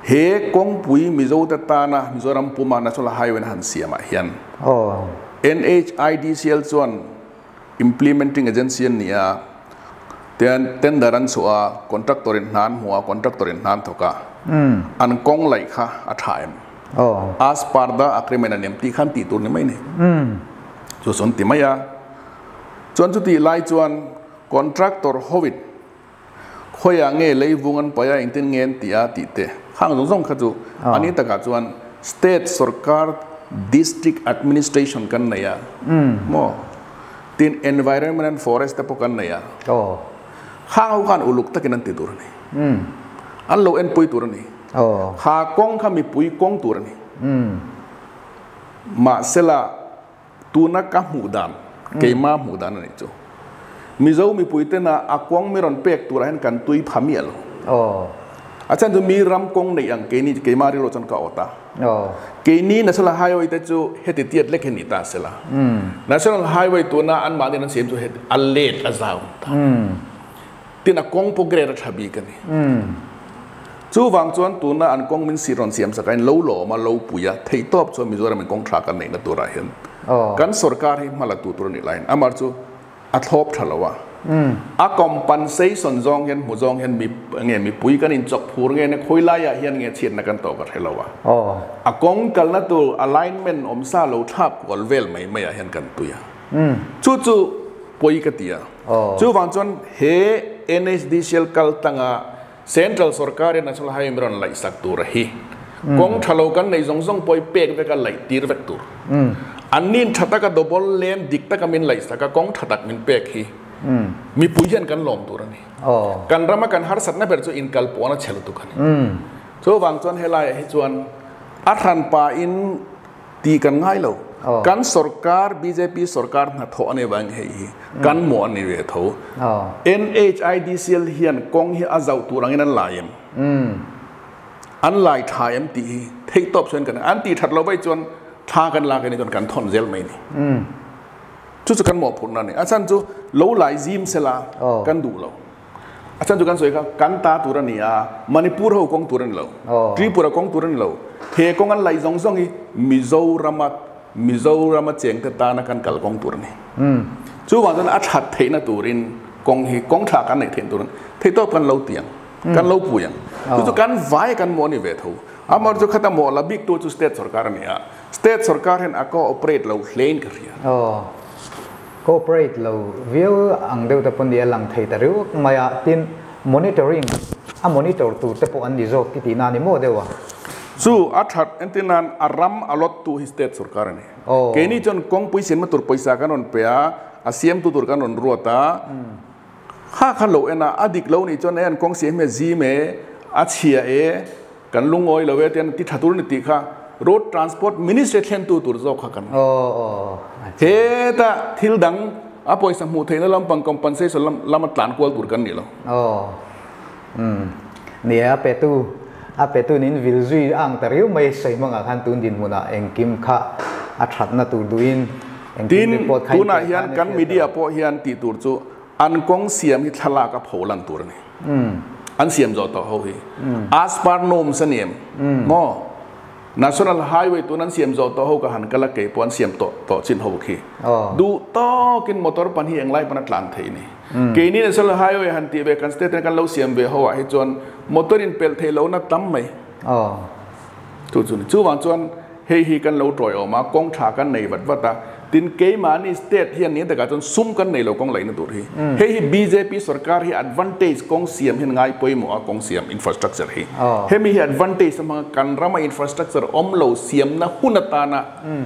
He kawngpui Mizote tana Mizoram puma National Highway na han siamah hian NHIDCL chuan Implementing Agency an ni a, tian tender an chhuah a, contractor in hna an hmu a, contractor in hna an thawk a, an kawng laih kha a tha em? As per the agreement a ni em tih kha an tih tur ni mai a ni. Chu chu an ti mai a. Chuan chutih lai chuan contractor hoin Khawiah nge leivung an paih a, engtin nge an tih a tih te khang zawng zawng kha chu a ni takah chuan state sorkar district administration kan nei a maw tin environment and forest te pawh kan nei a khang ho khan uluk takin an ti tur a ni an lo enpui tur a ni kha kawng kha mipui kawng tur a ni mahsela Tuna ka hmuh dan, keima hmuh dan a nih chu. Mizo mipui tena a kawng mi rawn pek turah hian kan tui pha miah lo. A chhan chu mi ram kawng neih ang keini keima rilru chuan ka awt a. Keini National Highway te chu heti tiat lek hi ni ta sela. National Highway tuna anmahni an siam chu heti a let a zau ta. Tin a kawng pawh grade a tha bik a ni. Chuvang chuan tuna an kawng min sir rawn siam sak a in lo lawm a, lo pui a, theihtawp chuan Mizoram in kawng tha kan neihna turah hian kan sorkar hi hma la tu tur a nih laiin amah chu a thlawp tha lo a. A compensation zawng hian hmu zawng hian mi nge mipui kan inchawk phur nge ne khawi laiah hian nge chhiatna kan tawh ka hre lo a. A kawng kalna tur alignment awmsa lo thlak kual vel mai maiah hian kan tui a. Chu chu pawi ka ti a. Chuvang chuan he NHDCL kal tanga Central sorkarin National Highway mi rawn laihsak tur a hi kawng tha lo kan nei zawng zawng pawh hi pek vek a laih tir vek tur. Annin tha taka double lane dik taka min laihsak a kawng tha tak min pek hi mipui hian kan lawm tur a ni. Kan rama kan harsatna ber chu inkal pawhna chhe lutuk a ni. Chuvang chuan helaiah hi chuan a hranpa in Tih kan ngai lo. Kan sorkar, bjp sorkar hnathawh a ni vang hei hi kan mawh a ni ve tho. NHIDCL hian kawng hi a zauh tur angin an lai em? An lai tha em tih hi theih tawp chuan kan an tih that lo vaih chuan thla kan lak anih chuan kan thawn zel mai a ni. Chu chu kan mawhphurhna a ni. A chhan chu lo lai zim sela kan duh lo. A chhan chu kan sawi kha kan ta tur a ni a, Manipur ho kawng tur a ni lo, Tripura kawng tur a ni lo. He kawng an laih zawng zawng hi Mizorama Mizorama chengte tana kan kal kawng tur a ni. Chuvang chuan a that theihna turin kawng hi kawng tha kan neih theih turin theihtawp kan lo ti ang, kan lo pui ang. Chu chu kan vai kan mawh a ni ve tho. Amaherawhchu chu khata mawh la bik tu chu state sorkar a ni a, state sorkar hian a cooperate lo hlein ka hria. Cooperate lo viau ang deuh te pawn ni a lang thei ta riuk mai a, tin monitoring a monitor tur te pawh an ni zawk ti tihna a ni maw deuh a? Chu a that entir nan a ram a lot tu hi state sorkar a ni. Keini chuan kawngpui siamna tur pawisa kan rawn pe a, a siamtu tur kan rawn ruat a, kha kha lo en a, a dik lo nih chuan e an kawng siam hi a zim e, a chhia e, kan lungawi lo e tian ti tha tur a ni tih kha Road Transport Ministry thlentu tur zawk kha kan ni. Heta thil dang a pawisa hmuh theihna lampang compensation lam lama tlan kual tur kan ni lo. Ni a petu a petu nin vil zui a ang ta riau mai sawi hmangah khan tun dinhmunah engkim kha a thatna tur duhin engkim Tin, report kha tunah inpek hian khan a kan hriat media lo. pawh hian tih tur chu an kawng siam hi thlalak a pho lan tur a ni. An siam zawh tawh ho hi as per norms a ni em maw? National Highway tun an siam zawh tawh ho ka han kal a kei pawh an siam tawh tawh chin ho khi duh tawkin motor pan hi englai pawn a tlan thei ni. Keini National Highway han tih ve kan state in kan lo siam ve ho ah hi chuan motor in pelh theih lohna tam mai chu chu ni. Chuvang chuan Hei hi kan lo tawiawm a, kawng tha kan nei vat vat a, tin keimahni state hian ni takah chuan sum kan nei lo kawng laihna tur hi. Hei hi bjp sarkar hi advantage kawng siam hian ngai pawimawh a kawng siam infrastructure hi. Hemi hi advantage a hmang a, kan rama infrastructure awm lo siamna hun atana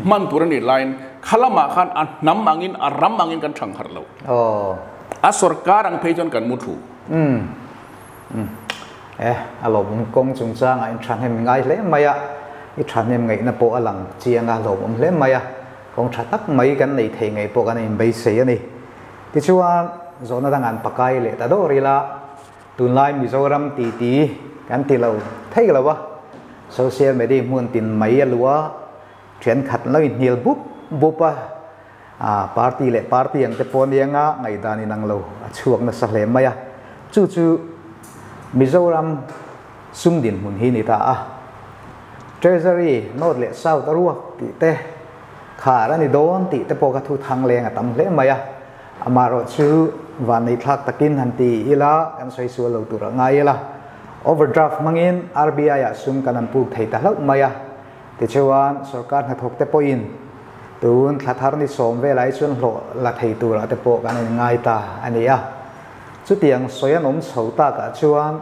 hman tur a nih laiin kha lamah khan a hnam angin a ram angin kan thang harh lo. A sarkar ang phei chuan kan mu thu. E, a lawmawm kawng chungchangah in thahnem ngai hle mai a, i thahnem ngaihna pawh a lang chiang a, lawmawm hle mai a, kawng tha tak mai kan nei thei ngei pawh kan inbeisei a ni. Tichuan, zawhna dang an pakai leh ta dawr ila, tunlai Mizoram titi kan ti lo thei lo a, social media hmun tin mai a luh a, thenkhat lo inhnial bup bup a, Party leh party ang te pawh nia nga ngaihdan inang lo a chhuak nasa hle mai a, chu chu Mizoram sum dinhmun hi ni ta a. Treasury North leh South a ruak tih te khar a ni dawn tih te pawh kha thu thang leng a tam hle mai a, amaherawh chu vanneihthlak takin han ti ila kan sawi sual lo tur a ngai ila, overdraft hmangin RBI ah sum kan han puk thei ta hlauh mai a. Tichuan, sorkar hnathawk te pawhin tun thla thar ni sawm velah hi chuan hlawh la thei turah te pawh kan inngai ta a ni a. Chutiang sawi an awm chho takah chuan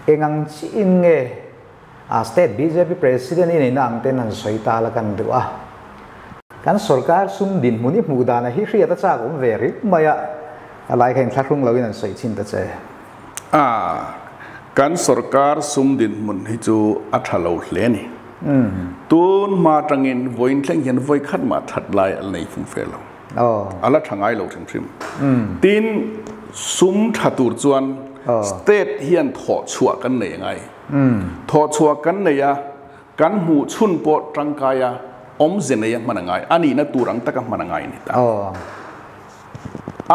eng ang chiin nge a state bjp president i neihna ang ten han sawi ta la kan duh a. Kan sorkar sum dinhmun i hmuh danah hi hriat a chak awm ve rih mai a, a lai kha inthlahrung loin an sawi chhin ta che. A, kan sorkar sum dinhmun hi chu a tha lo hle a ni. Tun hma atangin vawiin thleng hian vawi khat mah that lai a la nei fum fe lo. A la tha ngai lo hrim hrim. Tin, sum tha tur chuan state hian thawh chhuah kan nei a ngai. Thawh chhuah kan nei a, kan hmuh chhun pawh tangkai a, awmze nei a hman a ngai. A nihna tur ang taka hman a ngai a ni ta.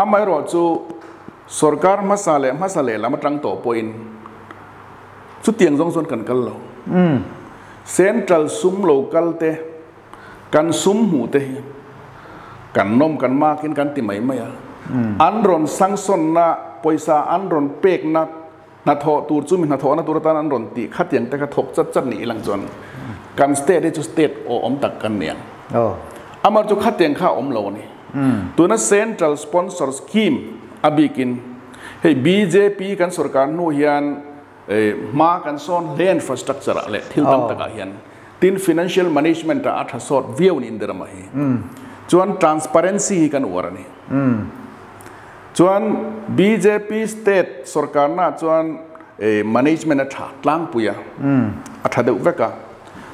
Amaherawhchu, Sorkar hmasa leh hmasa leh lam atang tawh pawhin chutiang zawng chuan kan kal lo. Central sum lo kal te, kan sum hmuh te hi kan nawm kan makin kan ti mai mai a. An rawn sanctionna, pawisa an rawn pekna hnathawh tur chu mi hnathawhna tur atan an rawn tih khatiang te kha thawk chat chat ni ilang chuan kan state hi chu state awh awm tak kan ni ang. Amaherawhchu khatiang kha a awm lo a ni. Tuna Central Sponsor Scheme a bikin hei bjp kan sorkar hnu hian hma kan sawn hle infrastructure ah leh thil tam takah hian tin financial management ah a tha sawt viau niin der amah hi chuan transparency hi kan uar a ni. Chuan bjp state sorkarna ah chuan management a tha tlangpui a, a tha deuh vek a.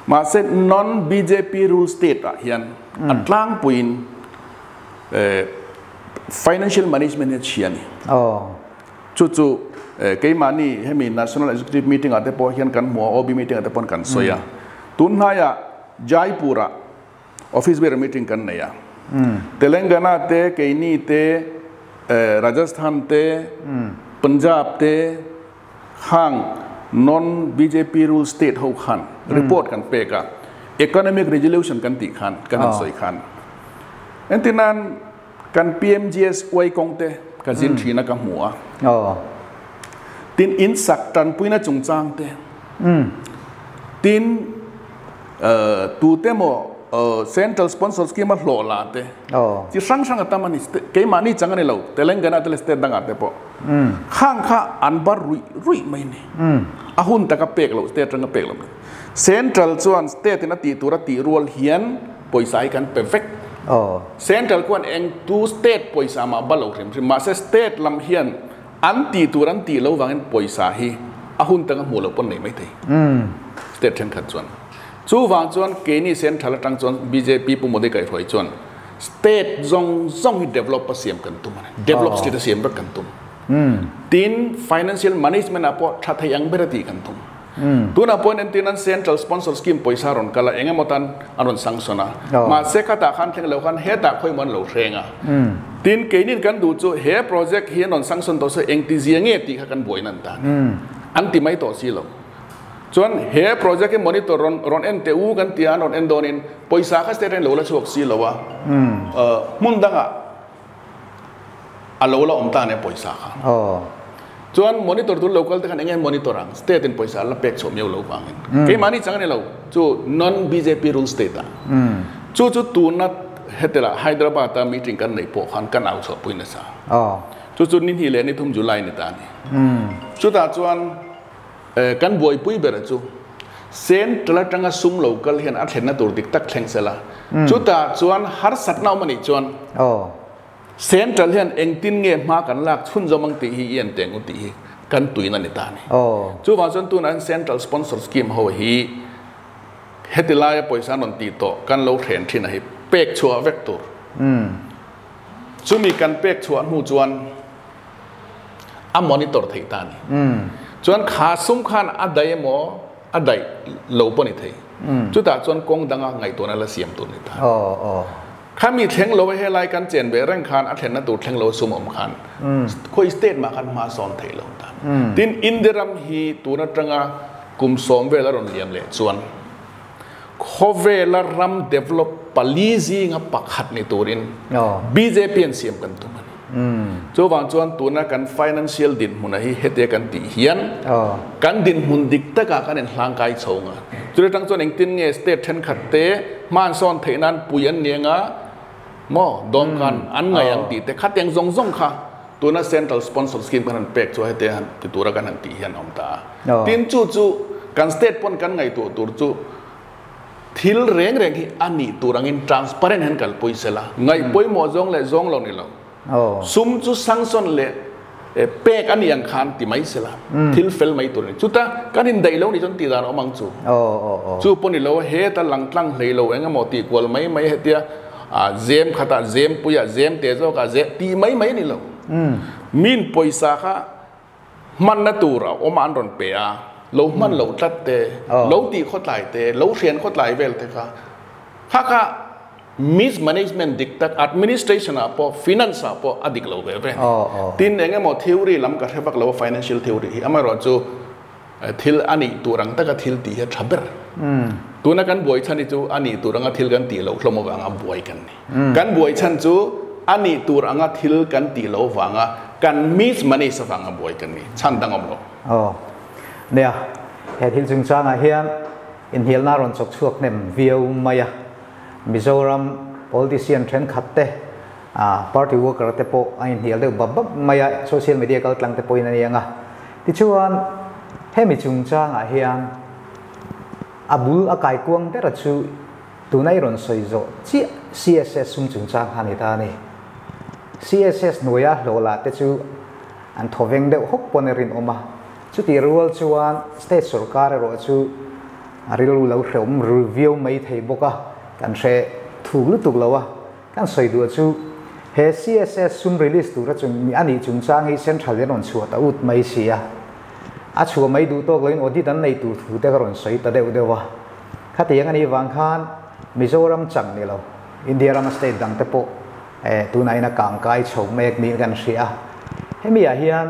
Mahse non bjp rule state ah hian a tlangpuiin financial management hi a chhia a ni. Chu chu keimahni hemi National Executive Meeting ah te pawh hian kan hmu a, OB meeting ah te pawh kan sawi a. Tun hnaiah Jaipur ah office bearer meeting kan nei a. Telangana te, keini te, Rajasthan te, Punjab te, Khang non bjp rule state ho khan report kan pek a, economic resolution kan tih khan kan han sawi khan entirnan kan PMGSY kawng te ka zin thin a ka hmu a, tin in sak tanpuina chungchang te, tin tute maw. Central sponsor scheme a hlawh la te chi hrang hrang a tam a ni. Keimahni chang a ni lo, Telangana te leh state dangah te pawh khang kha an bar ruih ruih mai a ni. A hun taka pek loh, state atanga pek loh. Central chuan state in a tih tur a tih rual hian pawisa hi kan pe vek. Central khuan eng tu state pawisa mah ba lo hrim hrim. Mahse state lam hian an tih tur an tih lo vangin pawisa hi a hun taka hmuh loh pawn nei mai thei. State thenkhat chuan. Chuvang chuan keini Central atang chuan bjp Pu Modi kaihhruai chuan state zawng zawng hi develop a siam kan tum a ni. Develop state a siam vek kan tum. Tin, financial management ah pawh tha thei ang ber a tih kan tum. Tunah pawhin entir nan Central sponsor scheme pawisa rawn kal a, eng emaw tan an rawn sanction a. Mahse khatah khan thleng lo khan hetah khawi maw an lo hreng a. Tin, keinin kan duh chu he project hi an rawn sanction tawh se engtizia nge tih kha kan buaina an ta a ni. An ti mai tawh si lo. Chuan he project hi monitor rawn rawn en teh u kan tia an rawn en dawnin pawisa kha state a lo la chhuak si lo a, hmun dangah a lo la awm ta ania pawisa kha. Chuan monitor tur local te khan eng nge monitor ang state in pawisa an la pek chhuah miau lo vangin. Keimahni chang a ni lo chu non bjp rule state ah. Chu chu tuna hetela Hyderabad a meeting kan neih pawh khan kan au chhuahpui nasa. Chu chu ni hnih leh ni thum July ni ta a ni. Chutah chuan Kan buaipui ber chu Central atanga sum lo kal hian a thlenna tur dik tak thleng sela. Chutah chuan harsatna awm a nih chuan Central hian engtin nge hma kan lak chhunzawm ang tih hi i en teng u tih hi kan tuina ni ta a ni. Chuvang chuan tunah hian Central Sponsor Scheme ho hi heti laia pawisa an rawn tih tawh kan lo hren thin a hi pek chhuah vek tur. Chumi kan pek chhuah hnu chuan a monitor theih ta a ni. Chuan kha sum khan a daih emaw a daih lo pawh a ni thei. Chutah chuan kawng danga ngaihtuahna la siam tur a ni ta. Khami thleng lo a helai kan chen ve reng khan a thlenna tur thleng lo sum awm khan khawi state mah khan hma sawn theih lo ta. Tin, India ram hi tun atanga kum sawm vel a rawn liam leh chuan khawvela ram develop pali zinga pakhat ni turin bjp an siam kan tum a ni. Chuvang chuan tuna kan financial dinhmuna hi hetia kan tih hian kan dinhmun dik takah kan inhlangkai chho nga. Chutah tang chuan engtin nge state thenkhat te hman sawn theih nan pui an ni anga maw dawmkan an ngaih ang tih te khatiang zawng zawng kha tuna central sponsor scheme kan han pek chu hetia han ti tura kan han tih hian a awm ta a. Tin chu chu kan state pawn kan ngaihtuah tur chu thil reng reng hi a nih tur angin transparent hian kalpui sela. Ngaih pawimawh zawng leh zawng lo ni lo. Sum chu sanction leh pek a nih ang khan ti mai sela. Thil fel mai tur a ni. Chuta kan indaih lo nih chuan tih dan a awm ang chu. Chu pawh ni lo heta lang tlang hlei lo eng emaw tih kual mai mai hetia zem khatah zem puiah zem te zawkah zem tih mai mai a ni lo. Min pawisa kha Hmanna tur a awm a an rawn pe a, lo hman loh tlat te, lo tih khawtlai te, lo hrian khawtlai vel te kha, kha kha mismanagement dik tak administration ah pawh finance ah pawh a dik lo ve ve a ni. Tin eng emaw theory lam ka hre vak lo a financial theory hi amaherawhchu thil a nih tur ang taka thil tih hi a tha ber. Tuna kan buai chhan hi chu a nih tur anga thil kan tih loh hlawm avanga buai kan ni. Kan buai chhan chu a nih tur anga thil kan tih loh avanga kan mismanage avanga buai kan ni. Chhan dang awm lo. Aw. Nia, he thil chungchangah hian inhnialna a rawn chawk chhuak hnem viau mai a. Mizoram politician thenkhat te, party worker te pawh an inhnial deuh bap bap mai a, social media kaltlang te pawhin a ni ang a. Tichuan, hemi chungchangah hian a bul a kaikuang bera chu tuna i rawn sawi zawh chiah CSS sum chungchang kha a ni ta a ni. CSS hnuaia hlawhlah te chu an thawveng deuh hawk pawn a rinawm a, chutih rual chuan state sorkar erawh chu a rilru lo hrehawm ril viau mai thei bawk a, kan hre thuk lutuk lo a. Kan sawi duh chu he CSS sum release tura chung a nih chungchang hi central in rawn chhuah ta ut mai si a, a chhuah mai duh tawk loin audit an nei tur thu te ka rawn sawi ta deuh deuh a. Khatiang a nih vang khan Mizoram chang ni lo, India rama state dang te pawh tunah in a kang kai chho mek niin kan hria a. Hemi ah hian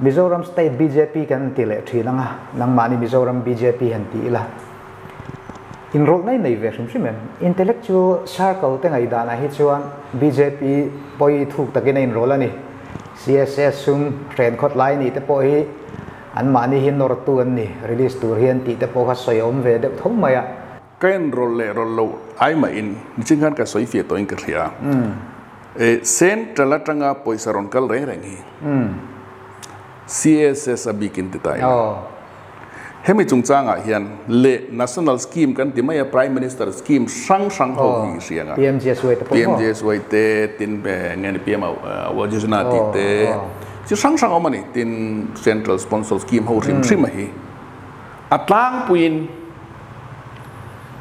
Mizoram state bjp kan ti leh thin ang a, nangmahni Mizoram bjp han ti ila. Inrawlhna i nei ve hrim hrim em? Intellectual circle te ngaihdanah hi chuan bjp pawi thuk takin a inrawlh a ni. CSS sum hren khawt lai nih te pawh hi anmahni hi nawrtu an ni, release tur hian tih te pawh kha sawi a awm ve deuh tho mai a. Ka enrawl leh rawlh loh ai mahin nichin khan ka sawi fiah tawhin ka hria. Central atanga pawisa rawn kal reng reng hi CSS a bikin ti ta ila. Hemi chungchangah hian leh National Scheme kan ti mai a, Prime Minister Scheme hrang hrang ho hi i hria ang a. PMGSY te pawh maw? PMGSY te, tin nge ni PM Awas Yojana tih te, chi hrang hrang a awm a ni. Tin Central Sponsor Scheme ho hrim hrim a hi. A tlangpuiin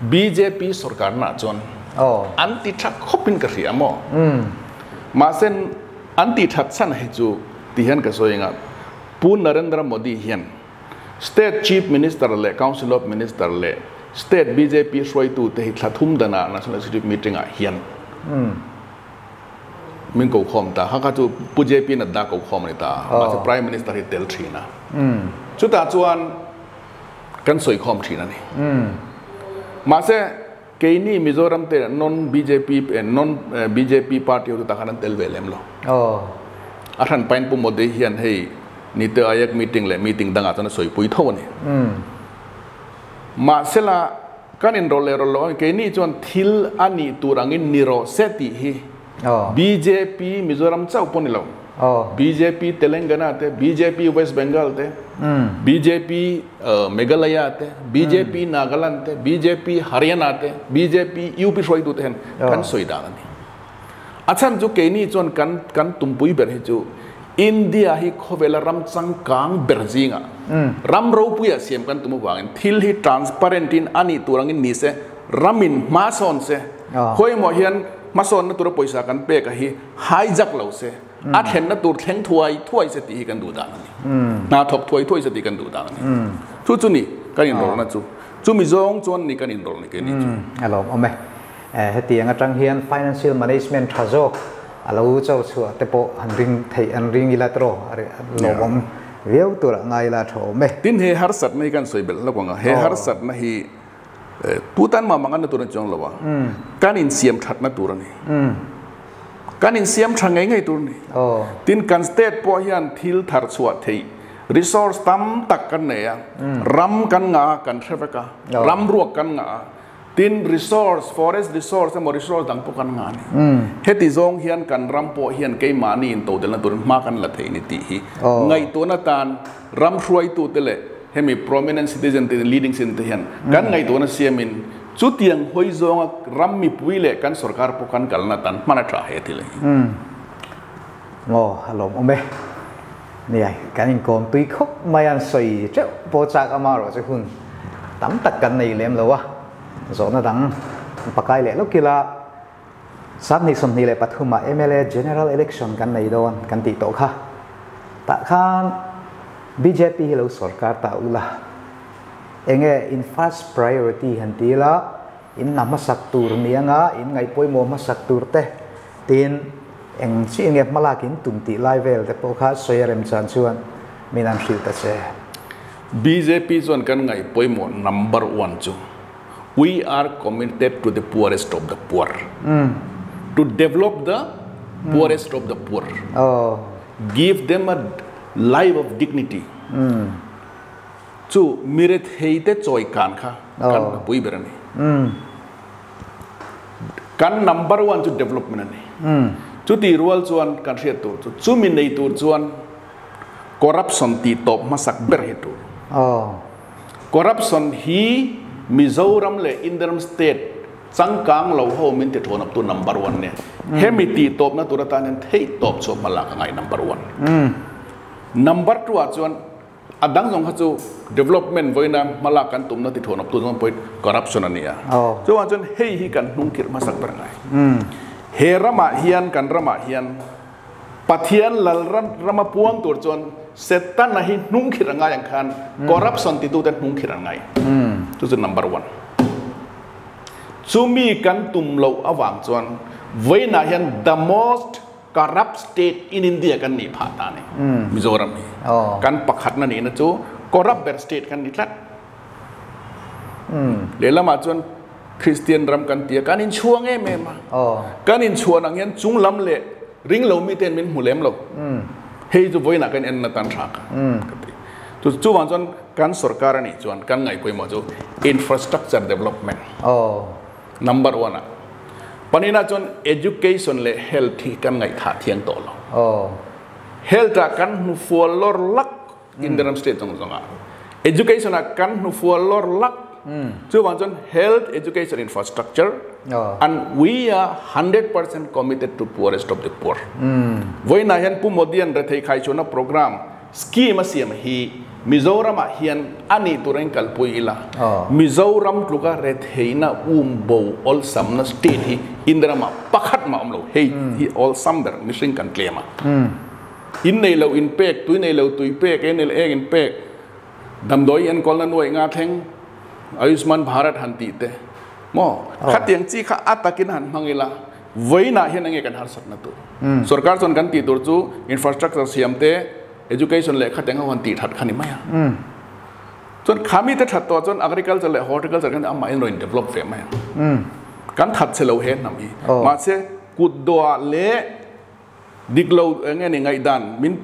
bjp sorkarna chuan an ti tha khawpin ka hria maw? Mahse an ti that chhan hi chu ti hian ka sawi anga Pu Narendra Modi hian State Chief Minister leh Council of Minister leh State bjp hruaitute hi thla thum danah National Executive Meeting ah hian Min ko khawm ta. Kha kha chu Pu JP Nadda ko khawm a ni ta. Mahse Prime Minister hi tel thin a. Chutah chuan kan sawi khawm thin a ni. Mahse keini Mizoram te non bjp non bjp party ho chu tah khan an tel ve lem lo. A hran pain Pu Modi hian hei Niti Aayog meeting leh meeting dangah chuan a sawipui tho a ni. Mahsela Kan inrawlh leh rawlh loh ang keini chuan thil a nih tur angin ni rawh se tih hi bjp Mizoram chauh pawh ni lo, bjp Telangana te, bjp West Bengal te, bjp Meghalaya te, bjp Nagaland te, bjp Haryana te, bjp UP hruaitu te hian kan sawi dan a ni. A chhan chu keini chuan kan kan tumpui ber hi chu India hi khawvela ram changkang ber zingah ram ropuia siam kan tum avangin thil hi transparent in a nih tur angin ni se, ramin hma sawn se, khawimaw hian hmasawnna tura pawisa kan pek a hi hijack lo se, a thlenna tur thleng thuai thuai se tih hi kan duh dan a ni. Hna thawk thuai thuai se tih kan duh dan a ni. Chu chu ni kan inrawlhna chu. Chumi zawng chuan ni kan inrawlh ni keini chu. A lawmawm e. Hetiang atang hian financial management tha zawk a lo cho chhuah te pawh han ring theih an ring ila tawh lawmawm viau tur a ngai ila tha awm e. Tin he harsatna hi kan sawi belh hlauh ang a, he harsatna hi tu tan mah manganna tur a ni chuang lo a, kan insiam thatna tur a ni. Kan insiam tha ngei ngei tur a ni. Tin kan state pawh hian thil thar chhuah theih resource tam tak kan nei a, ram kan ngah a kan hre vek a, ram ruak kan ngah a, Tin, resource, forest resource emaw resource dang pawh kan ngah a ni. Heti zawng hian kan ram pawh hian keimahni intodelhna turin hma kan la thei ni tih hi ngaihtuahna tan ram hruaitute leh hemi prominent citizen te leading citizen te hian kan ngaihtuahna siamin chutiang hawi zawnga ram mipui leh kan sorkar pawh kan kalna tan hman a tha he thil hi. Maw a lawmawm e. Nia, kan inkawm tui khawp mai a, an sawi teuh pawh chak amaherawhchu hun tam tak kan nei lem lo a, zawhna dang pakai leh lawk ila, 2023 ah mla General Election kan nei dawn kan tih tawh kha, tah khan bjp hi lo sorkar ta ula, enge in first priority han ti ila, in hna hmasak tur ni anga in ngaihpawimawh hmasak tur te, Tin, eng chiah nge hmalak in tum tih lai vel te pawh kha sawi a rem chan chuan min an hrilh ta che. Bjp chuan kan ngaih pawimawh number one chu we are committed to the poorest of the poor, to develop the poorest of the poor, give them a life of dignity chu mirethei te chawi kan kha kan hmapui ber a ni. Kan number one chu development a ni. Chuti rual chuan kan hriat tur chu chumi nei tur chuan corruption tih tawp hmasak ber hi tur. Corruption hi Mizoram leh Indian state changkang lo ho min ti thawn up tu number one nia. Hemi tih tawpna tur atan hian theih tawp chu hma lak a ngai number one. Number two ah chuan A dang zawng kha chu development vawiina hmalak kan tumna ti thuanawp tu zawng pawhin corruption a ni a. Chuvang chuan hei hi kan hnungkhirh hmasak ber ngai. He ramah hian kan ramah hian Pathian lal rama puang tur chuan Setana hi hnungkhirh a ngai ang khan corruption titute hnungkhirh an ngai. Chu chu number one. Chumi kan tum loh avang chuan vawiinah hian the most Corrupt state in India kan nih phah ta ni. Mizoram hi. Kan pakhatna nihna chu corrupt ber state kan ni tlat. Lehlamah chuan Christian ram kan ti a, kan inchhuang em em a. Kan inchhuan ang hian chung lam leh ring lo miten min hmu lem lo. Hei chu vawiinah kan en na tan tha ka ka ti. Chu chuvang chuan kan sorkar a nih chuan kan ngaih pawimawh chu infrastructure development number one ah. Pahnihna chuan education leh health hi kan ngaihthah thiang tawh lo. Health ah kan hnufual lawr lak India ram state zawng zawng ah. Education ah kan hnufual lawr lak. Chuvang chuan health, education, infrastructure and we are 100% committed to poorest of the poor. Vawiinah hian Pu Modi-a'n rethei khaichhuahna program Scheme a siam hi Mizoramah hian a nih tur in kalpui ila, Mizoram tluka retheihna um bo awlsamna state hi India ramah pakhat mah awm lo, hei hi awlsam ber mihring kan tlem a. In nei lo in pek, tui nei lo tui pek, ei nei lo eng in pek, damdawi enkawlna nuaih nga thleng, Ayushman Bharat han tih te maw? Khatiang chi kha a takin han hmang ila, Vawiinah hian enge kan harsatna tur? Sorkar chuan kan tih tur chu infrastructure siam te, education lehkha te ho han tih that kha ni mai a. Chuan khami te that tawh chuan agriculture leh horticulture khan amah in rawn in develop ve mai a. Kan that che lo he hnam hi. Mahse kut dawhah leh dik lo enge ni ngaihdan min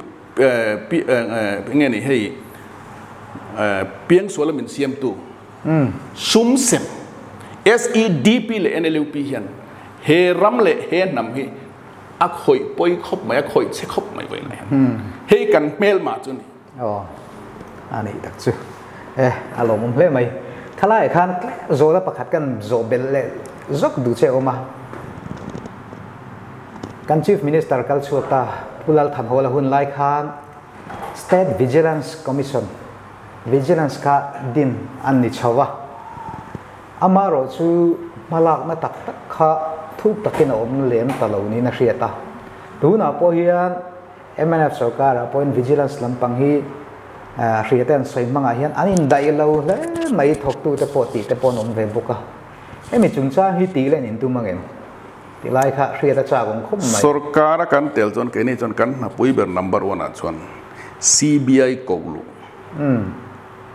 enge ni hei piangsuala min siamtu sum sem SEDP leh NLUP hian he ram leh he hnam hi a khawih pawi khawp mai a khawih che khawp mai vawiin hian hei kan hmelmah chu ni. Aw a neih tak chu e a lawmawm hle mai. Thalaiah khan zawhna pakhat kan zawh belh leh zawk duh che awm a. Kan Chief Minister kal chhuak ta Pu Lalthanhawla hun lai khan State Vigilance Commission, Vigilance, kha din an ni chho a. Amaherawh chu hmalakna tak tak kha thuk takin a awm lem ta lo niin a hriat a. Tunah pawh hian Mnf sorkarah pawhin Vigilance lampang hi hria te an sawi hmangah hian an indaih lo hle mai thawktute pawh tih te pawh an awm ve bawk a. Hemi chungchang hi tih len intum ang em? Ti lai kha hriat a chak awm khawp mai. Sorkar a kan tel chuan keini chuan kan hnapui ber number one ah chuan CBI koh luh.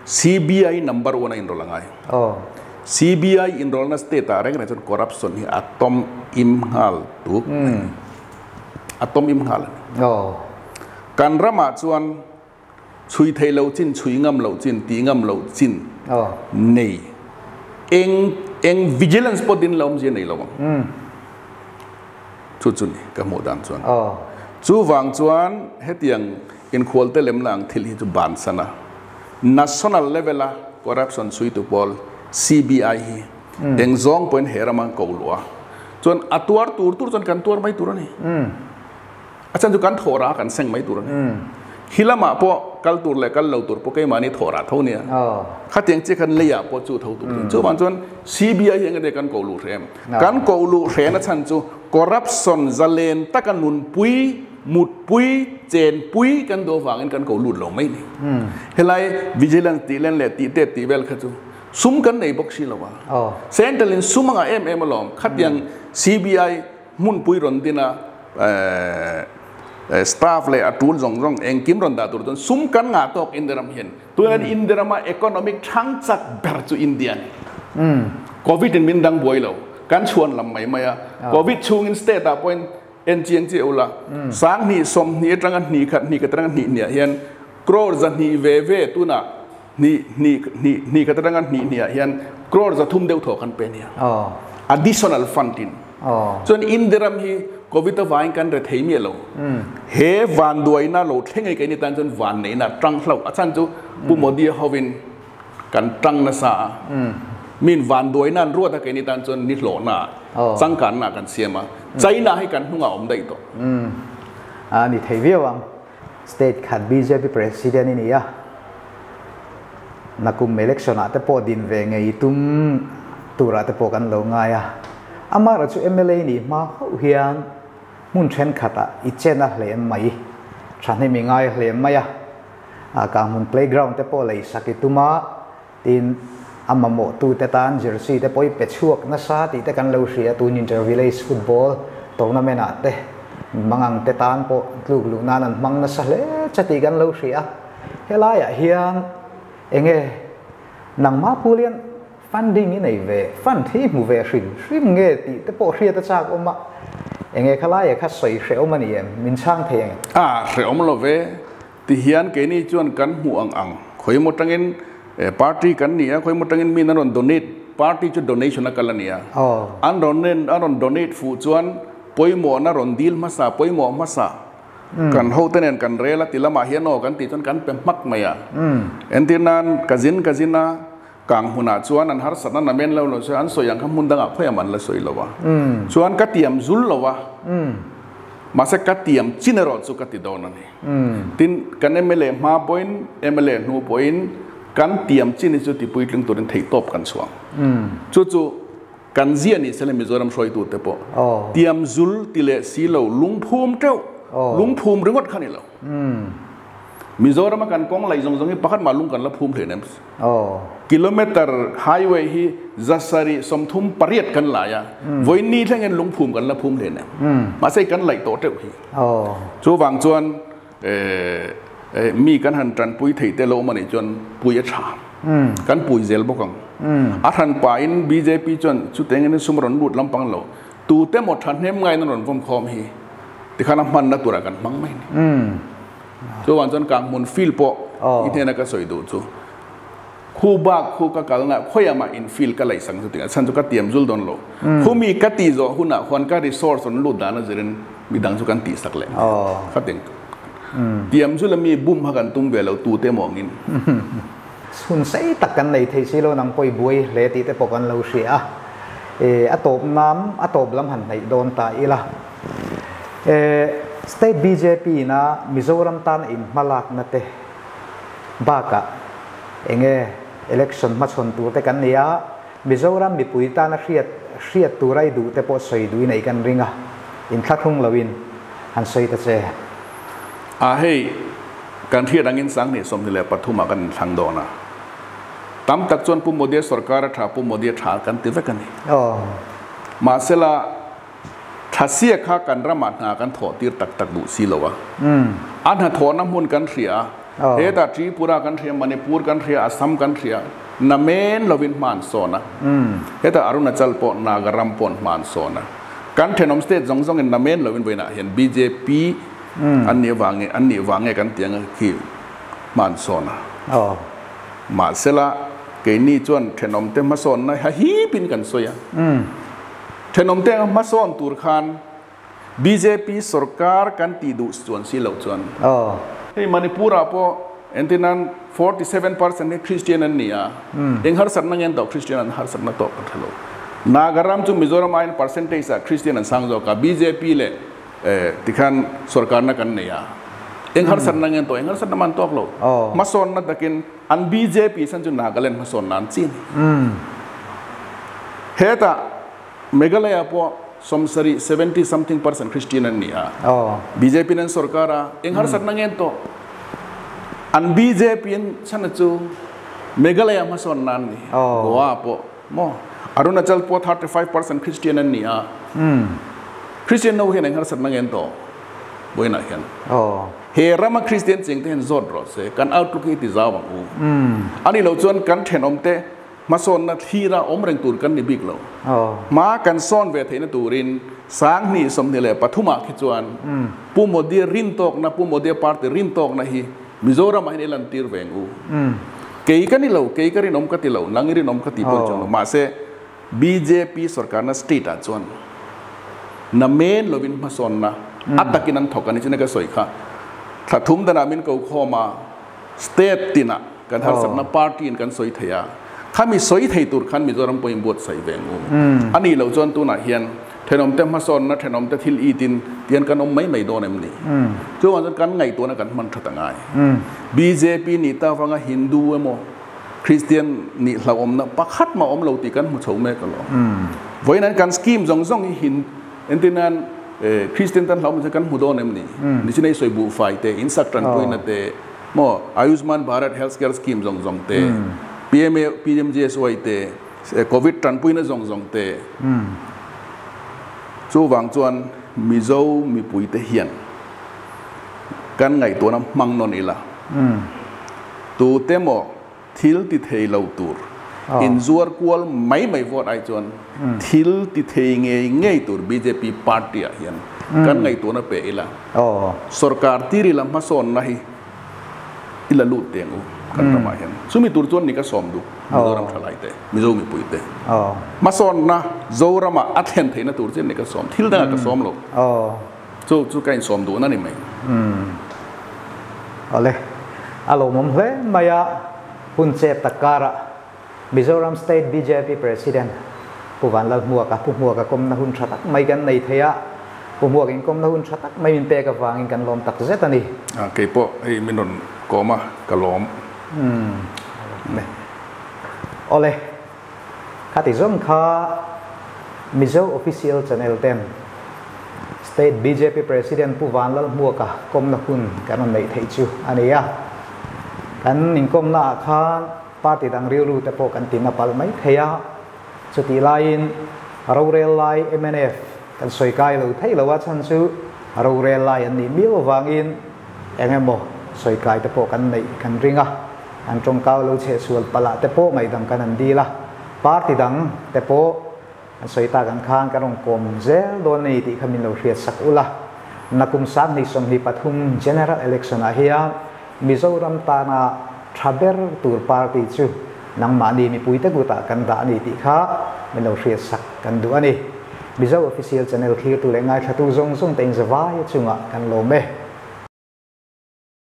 CBI number one a inrawlh a ngai. CBI inrawlhna state ah reng reng chuan corruption hi a tawm im nghal tuk mai. A tawm im nghal a ni. Kan ramah chuan chhui thei lo chin, chhui ngam lo chin, tih ngam lo chin nei eng eng vigilance pawh din lo awmzia nei lo ang. Chu chu ni ka hmuh dan chuan. Chuvang chuan hetiang inkhualte lemna ang thil hi chu bansan a, national level a corruption chhuitu pawl CBI hi eng zawng pawhin he rama ko luh a, chuan a tuar tur tur chuan kan tuar mai tur a ni. A chan chu kan thawh rah a kan seng mai tur a ni. Hi lamah pawh kal tur leh kal lo tur pawh keimahni thawh rah tho nia. Khatiang chiah khan leiah pawh chu tho tur chu. Chuvang chuan CBI hi engati kan koh luh hreh em? Kan koh luh hrehna chhan chu corruption zalen taka nunpui, mutpui, chenpui kan duh avangin kan koh lut lo mai ni. Helai vigilance tih len leh tih tet tih vel kha chu sum kan nei bawk si lo a. Central in sum a ngah em em alawm. Khatiang CBI Hmunpui rawn din a, staff leh a tul zawng zawng engkim rawn dah tur chuan sum kan ngah tawk India ram hian. Tunah hian India rama economic thang chak ber chu India a ni. Covid in min dang buai lo, kan chhuan lam mai mai a. Covid chhungin state ah pawhin en chiang chiah ula, sanghnih sawmhnih atanga hnih khat hnih khat atanga hnih hniah hian crore zahnih ve ve tunah hnih hnih hnih hnih khat atanga hnih hniah hian crore zathum deuh thaw kan pe nia. Additional fund in. Chuan India ram hi Covid avangin kan re thei miah lo. He van duaina lo thleng ei keini tan chuan van neihna a tang hlauh. A chhan chu Pu Modi hovin kan tang nasa a. Min van duaina an ruat a keini tan chuan ni hlawhna changkanna kan siam a. China hi kan hnungah awm daih tawh. A ni thei viau ang. State khat bjp President i ni a, nakum election ah te pawh din ve ngei tum turah te pawh kan lo ngai a. Amaherawh chu mla nih hma hauh hian hmun thenkhat ah i chen a hle mai, thahnem i ngai hle mai a, Kanghmun playground te pawh lei sak i tum a, tin a mamawh tu te tan jersey te pawh i pe chhuak nasa tih te kan lo hria tun inter village football tournament ah te mangang te tan pawh tluk luh nan an hmang nasa hle che tih kan lo hria helai ah hian enge nangmah pulian funding i nei ve fund hi hmu ve hrim hrim nge tih te pawh hriat a chak awm a enge khalai ah kha sawi hrehawm a ni em min chhang thei ang em? A hrehawm lo ve. Tihian keini chuan kan hmuh ang ang. Khawimaw tangin party kan ni a, khawimaw tangin min an rawn donate, party chu donation a kal a ni a. An rawn an rawn donate fuh chuan pawimawhna rawn dil hmasa, pawimawh hmasa kan hote nen kan rel a ti lamah hian aw kan tih chuan kan pe hmak mai a. Entir nan ka zin ka zin a, kang hmunah chuan an harsatna namen lo lo se an sawi ang kha hmun dangah khawiah mah an la sawi lo a. Chuan ka tiam zul lo a, mahse ka tiam chin erawh chu ka ti dawn a ni. Tin, kan mla hma pawhin, mla hnu pawhin kan tiam chin hi chu ti puitling turin theihtawp kan chhuang. Chu chu kan zia ni sela Mizoram hruaitute pawh tiam zul ti leh si lo lungphum teuh, lungphum ringawt kha ni lo. Mizorama kan kawng laih zawng zawng hi pakhat mah lung kan la phum hleinem. Kilometer highway hi zasarih 38 kan lai a, vawiin thlengin lungphum kan la phum hleinem. Mahse kan laih tawh teuh hi. Chuvang chuan mi kan han tanpui thei te lo awm a nih chuan pui a tha. Kan pui zel bawk ang. A hran pahin bjp chuan chutengin sum rawn lut lampang lo. Tute maw thahnem ngaiin an rawn vawm khawm hi tikhan a hmanna turah kan hmang mai a ni. Chuvang chuan kang hmun field pawh i hnena ka sawi duh chu khu bak khu ka kalna khawiah mah in field ka laih sang chu tih a chhan chu ka tiam zul dawn lo. Khu mi ka tih zawh hunah khuan ka resource rawn lut dan a zirin midang chu kan tih sak leh mai a. Khatin tiam zul a mi bum kha kan tum ve lo tute emaw angin. Chhun sei tak kan nei thei si lo nang pawh i buai hle tih te pawh kan lo hria a. E a tawp nan a tawp lam han hnaih dawn ta ila. E State bjp ina Mizoram tan a in hmalakna te bakah enge election hmachhawn tur te kan nei a, Mizoram mipui tana hriat hriat tura i duh te pawh sawi duh i nei kan ring a, inthlahrung loin han sawi ta che. A hei, kan hriat angin 2023 ah kan inthlang dawn a. Tam tak chuan Pu Modi-a sorkar a tha, Pu Modi-a tha kan ti vek a ni. Mahsela, Thlasia kha kan ramah hna kan thawh tir tak tak duh si lo a. A hnathawhna hmun kan hria a, hetah Tripura kan hria, Manipur kan hria, Assam kan hria, namen lovin hma an sawn a. Hetah Arunachal pawh Nagaram pawh hma an sawn a. Kan thenawm state zawng zawngin namen lovin vawiinah hian bjp an nih avangin an nih vang nge kan tih anga khi hma an sawn a. Mahsela keini chuan thenawmte hmasawnna ha hipin kan sawi a. Thenawmte anga hmasawn tur khan bjp sorkar kan tih duh chuan si loh chuan. Hei Manipur-ah pawh entirnan 47% hi Christian an ni a, eng harsatna nge an tawh Christian an harsatna tawh ka hre lo. Nagaram chu Mizoram aiin percentage ah Christian an sang zawk a, bjp leh tikhan sorkarna kan nei a, eng harsatna nge an tawh eng harsatna mah an tawk lo. Hmasawnna takin An bjp san chu Nagaland hmasawnna an chin. Hetah Meghalaya pawh 70, 70 something percent Christian an ni a. Bjp in an sorkar a, eng harsatna nge an tawh? An bjp an chhan chu Meghalaya hmasawnna an ni. Goa pawh maw? Arunachal pawh 35% Christian an ni a. Christian ho hian eng harsatna nge an tawh? Vawiinah hian. He rama Kristian chengte hian zawt rawh se, kan outlook hi ti zau ang u. A nih loh chuan kan thenawmte hmasawnna thlira awm reng tur kan ni bik lo. Hma kan sawn ve theihna turin 2023 ah khi chuan Pu Modi rintawkna, Pu Modi party rintawkna hi Mizoramah hian i lantir ve ang u. Kei ka ni lo, kei ka rinawm ka ti lo, nang i rinawm ka ti pawh chuang lo. Mahse, Bjp sorkarna state ah chuan na men lovin hmasawnna a takin an thawk a ni. China ka sawi kha thla thum danah min ko khawm a, state tinah kan harsatna party in kan sawi thei a, khami sawi thei tur khan Mizoram pawhin buatsaih ve ang u. A nih loh chuan tunah hian thenawmte hmasawnna, thenawmte thil itin tian kan awm mai mai dawn em ni? Chuvang chuan kan ngaihtuahna kan hman that a ngai. Bjp nih ta avanga Hindu emaw, Kristian nih hlauhawmna pakhat mah awm lo tih kan hmu chho mek alawm. Vawiin an kan scheme zawng zawng hi hin entir nan Kristian tan hlauhawm chu kan hmu dawn em ni? Nichin ei sawi buhfai te, insak tanpuina te, maw Ayushman Bharat Health Care Scheme zawng zawng te, PMA, PMGSY te, Covid tanpuina zawng zawng te. Chuvang chuan Mizo mipuite hian kan ngaihtuahna hmang nawn ila. Tute maw thil ti thei lo tur inzuar kual mai mai vote ai chuan thil ti thei ngei ngei tur bjp party ah hian kan ngaihtuahna pe ila, sorkar tir ila hmasawnna hi ila lut teng u. kan ramah hian. Chumi tur chuan ni ka sawm duh Mizoram thalai te, Mizo mipui te. Hmasawnna Zorama a thlen theihna tur chian ni ka sawm, thil dangah ka sawm lo. Chu chu ka insawm duhna ni mai. Awle, a lawmawm hle mai a, hun chet tak karah Mizoram State bjp President Pu Vanlalhmuaka, Pu Hmuaka kawmna hun tha tak mai kan nei thei a, Pu Hmuak inkawmna hun tha tak mai min pek avangin kan lawm tak zet a ni. A, kei pawh hei min rawn kawm a, ka lawm. Umm, awle, khati zawng kha Mizo Official Channel ten State bjp President Pu Vanlalhmuaka kawmna hun kan rawn neih theih chu a ni a, kan inkawmna ah khan Party dang rilru te pawh kan tin a palh mai thei a, chutih laiin rorel lai mnf kan sawi kai lo thei lo a, chhan chu rorel lai an nih miau avangin eng emaw sawi kai te pawh kan neih kan ring a, an tawngkau lo cheh sual palh ah te pawh ngaihdam kan han dil a, party dang te pawh an sawi tak ang khan kan rawn kawm zel dawn a ni tih kha min lo hriat sak ula. Nakum 2023 General Election ah hian Mizoram tana tha ber tur party chu nangmahni mipuite kutah kan dah a ni tih kha min lo hriat sak kan duh a ni. Mizo Official Channel thlirtu leh ngaithlatu zawng zawng te inzavai chungah kan lawm e.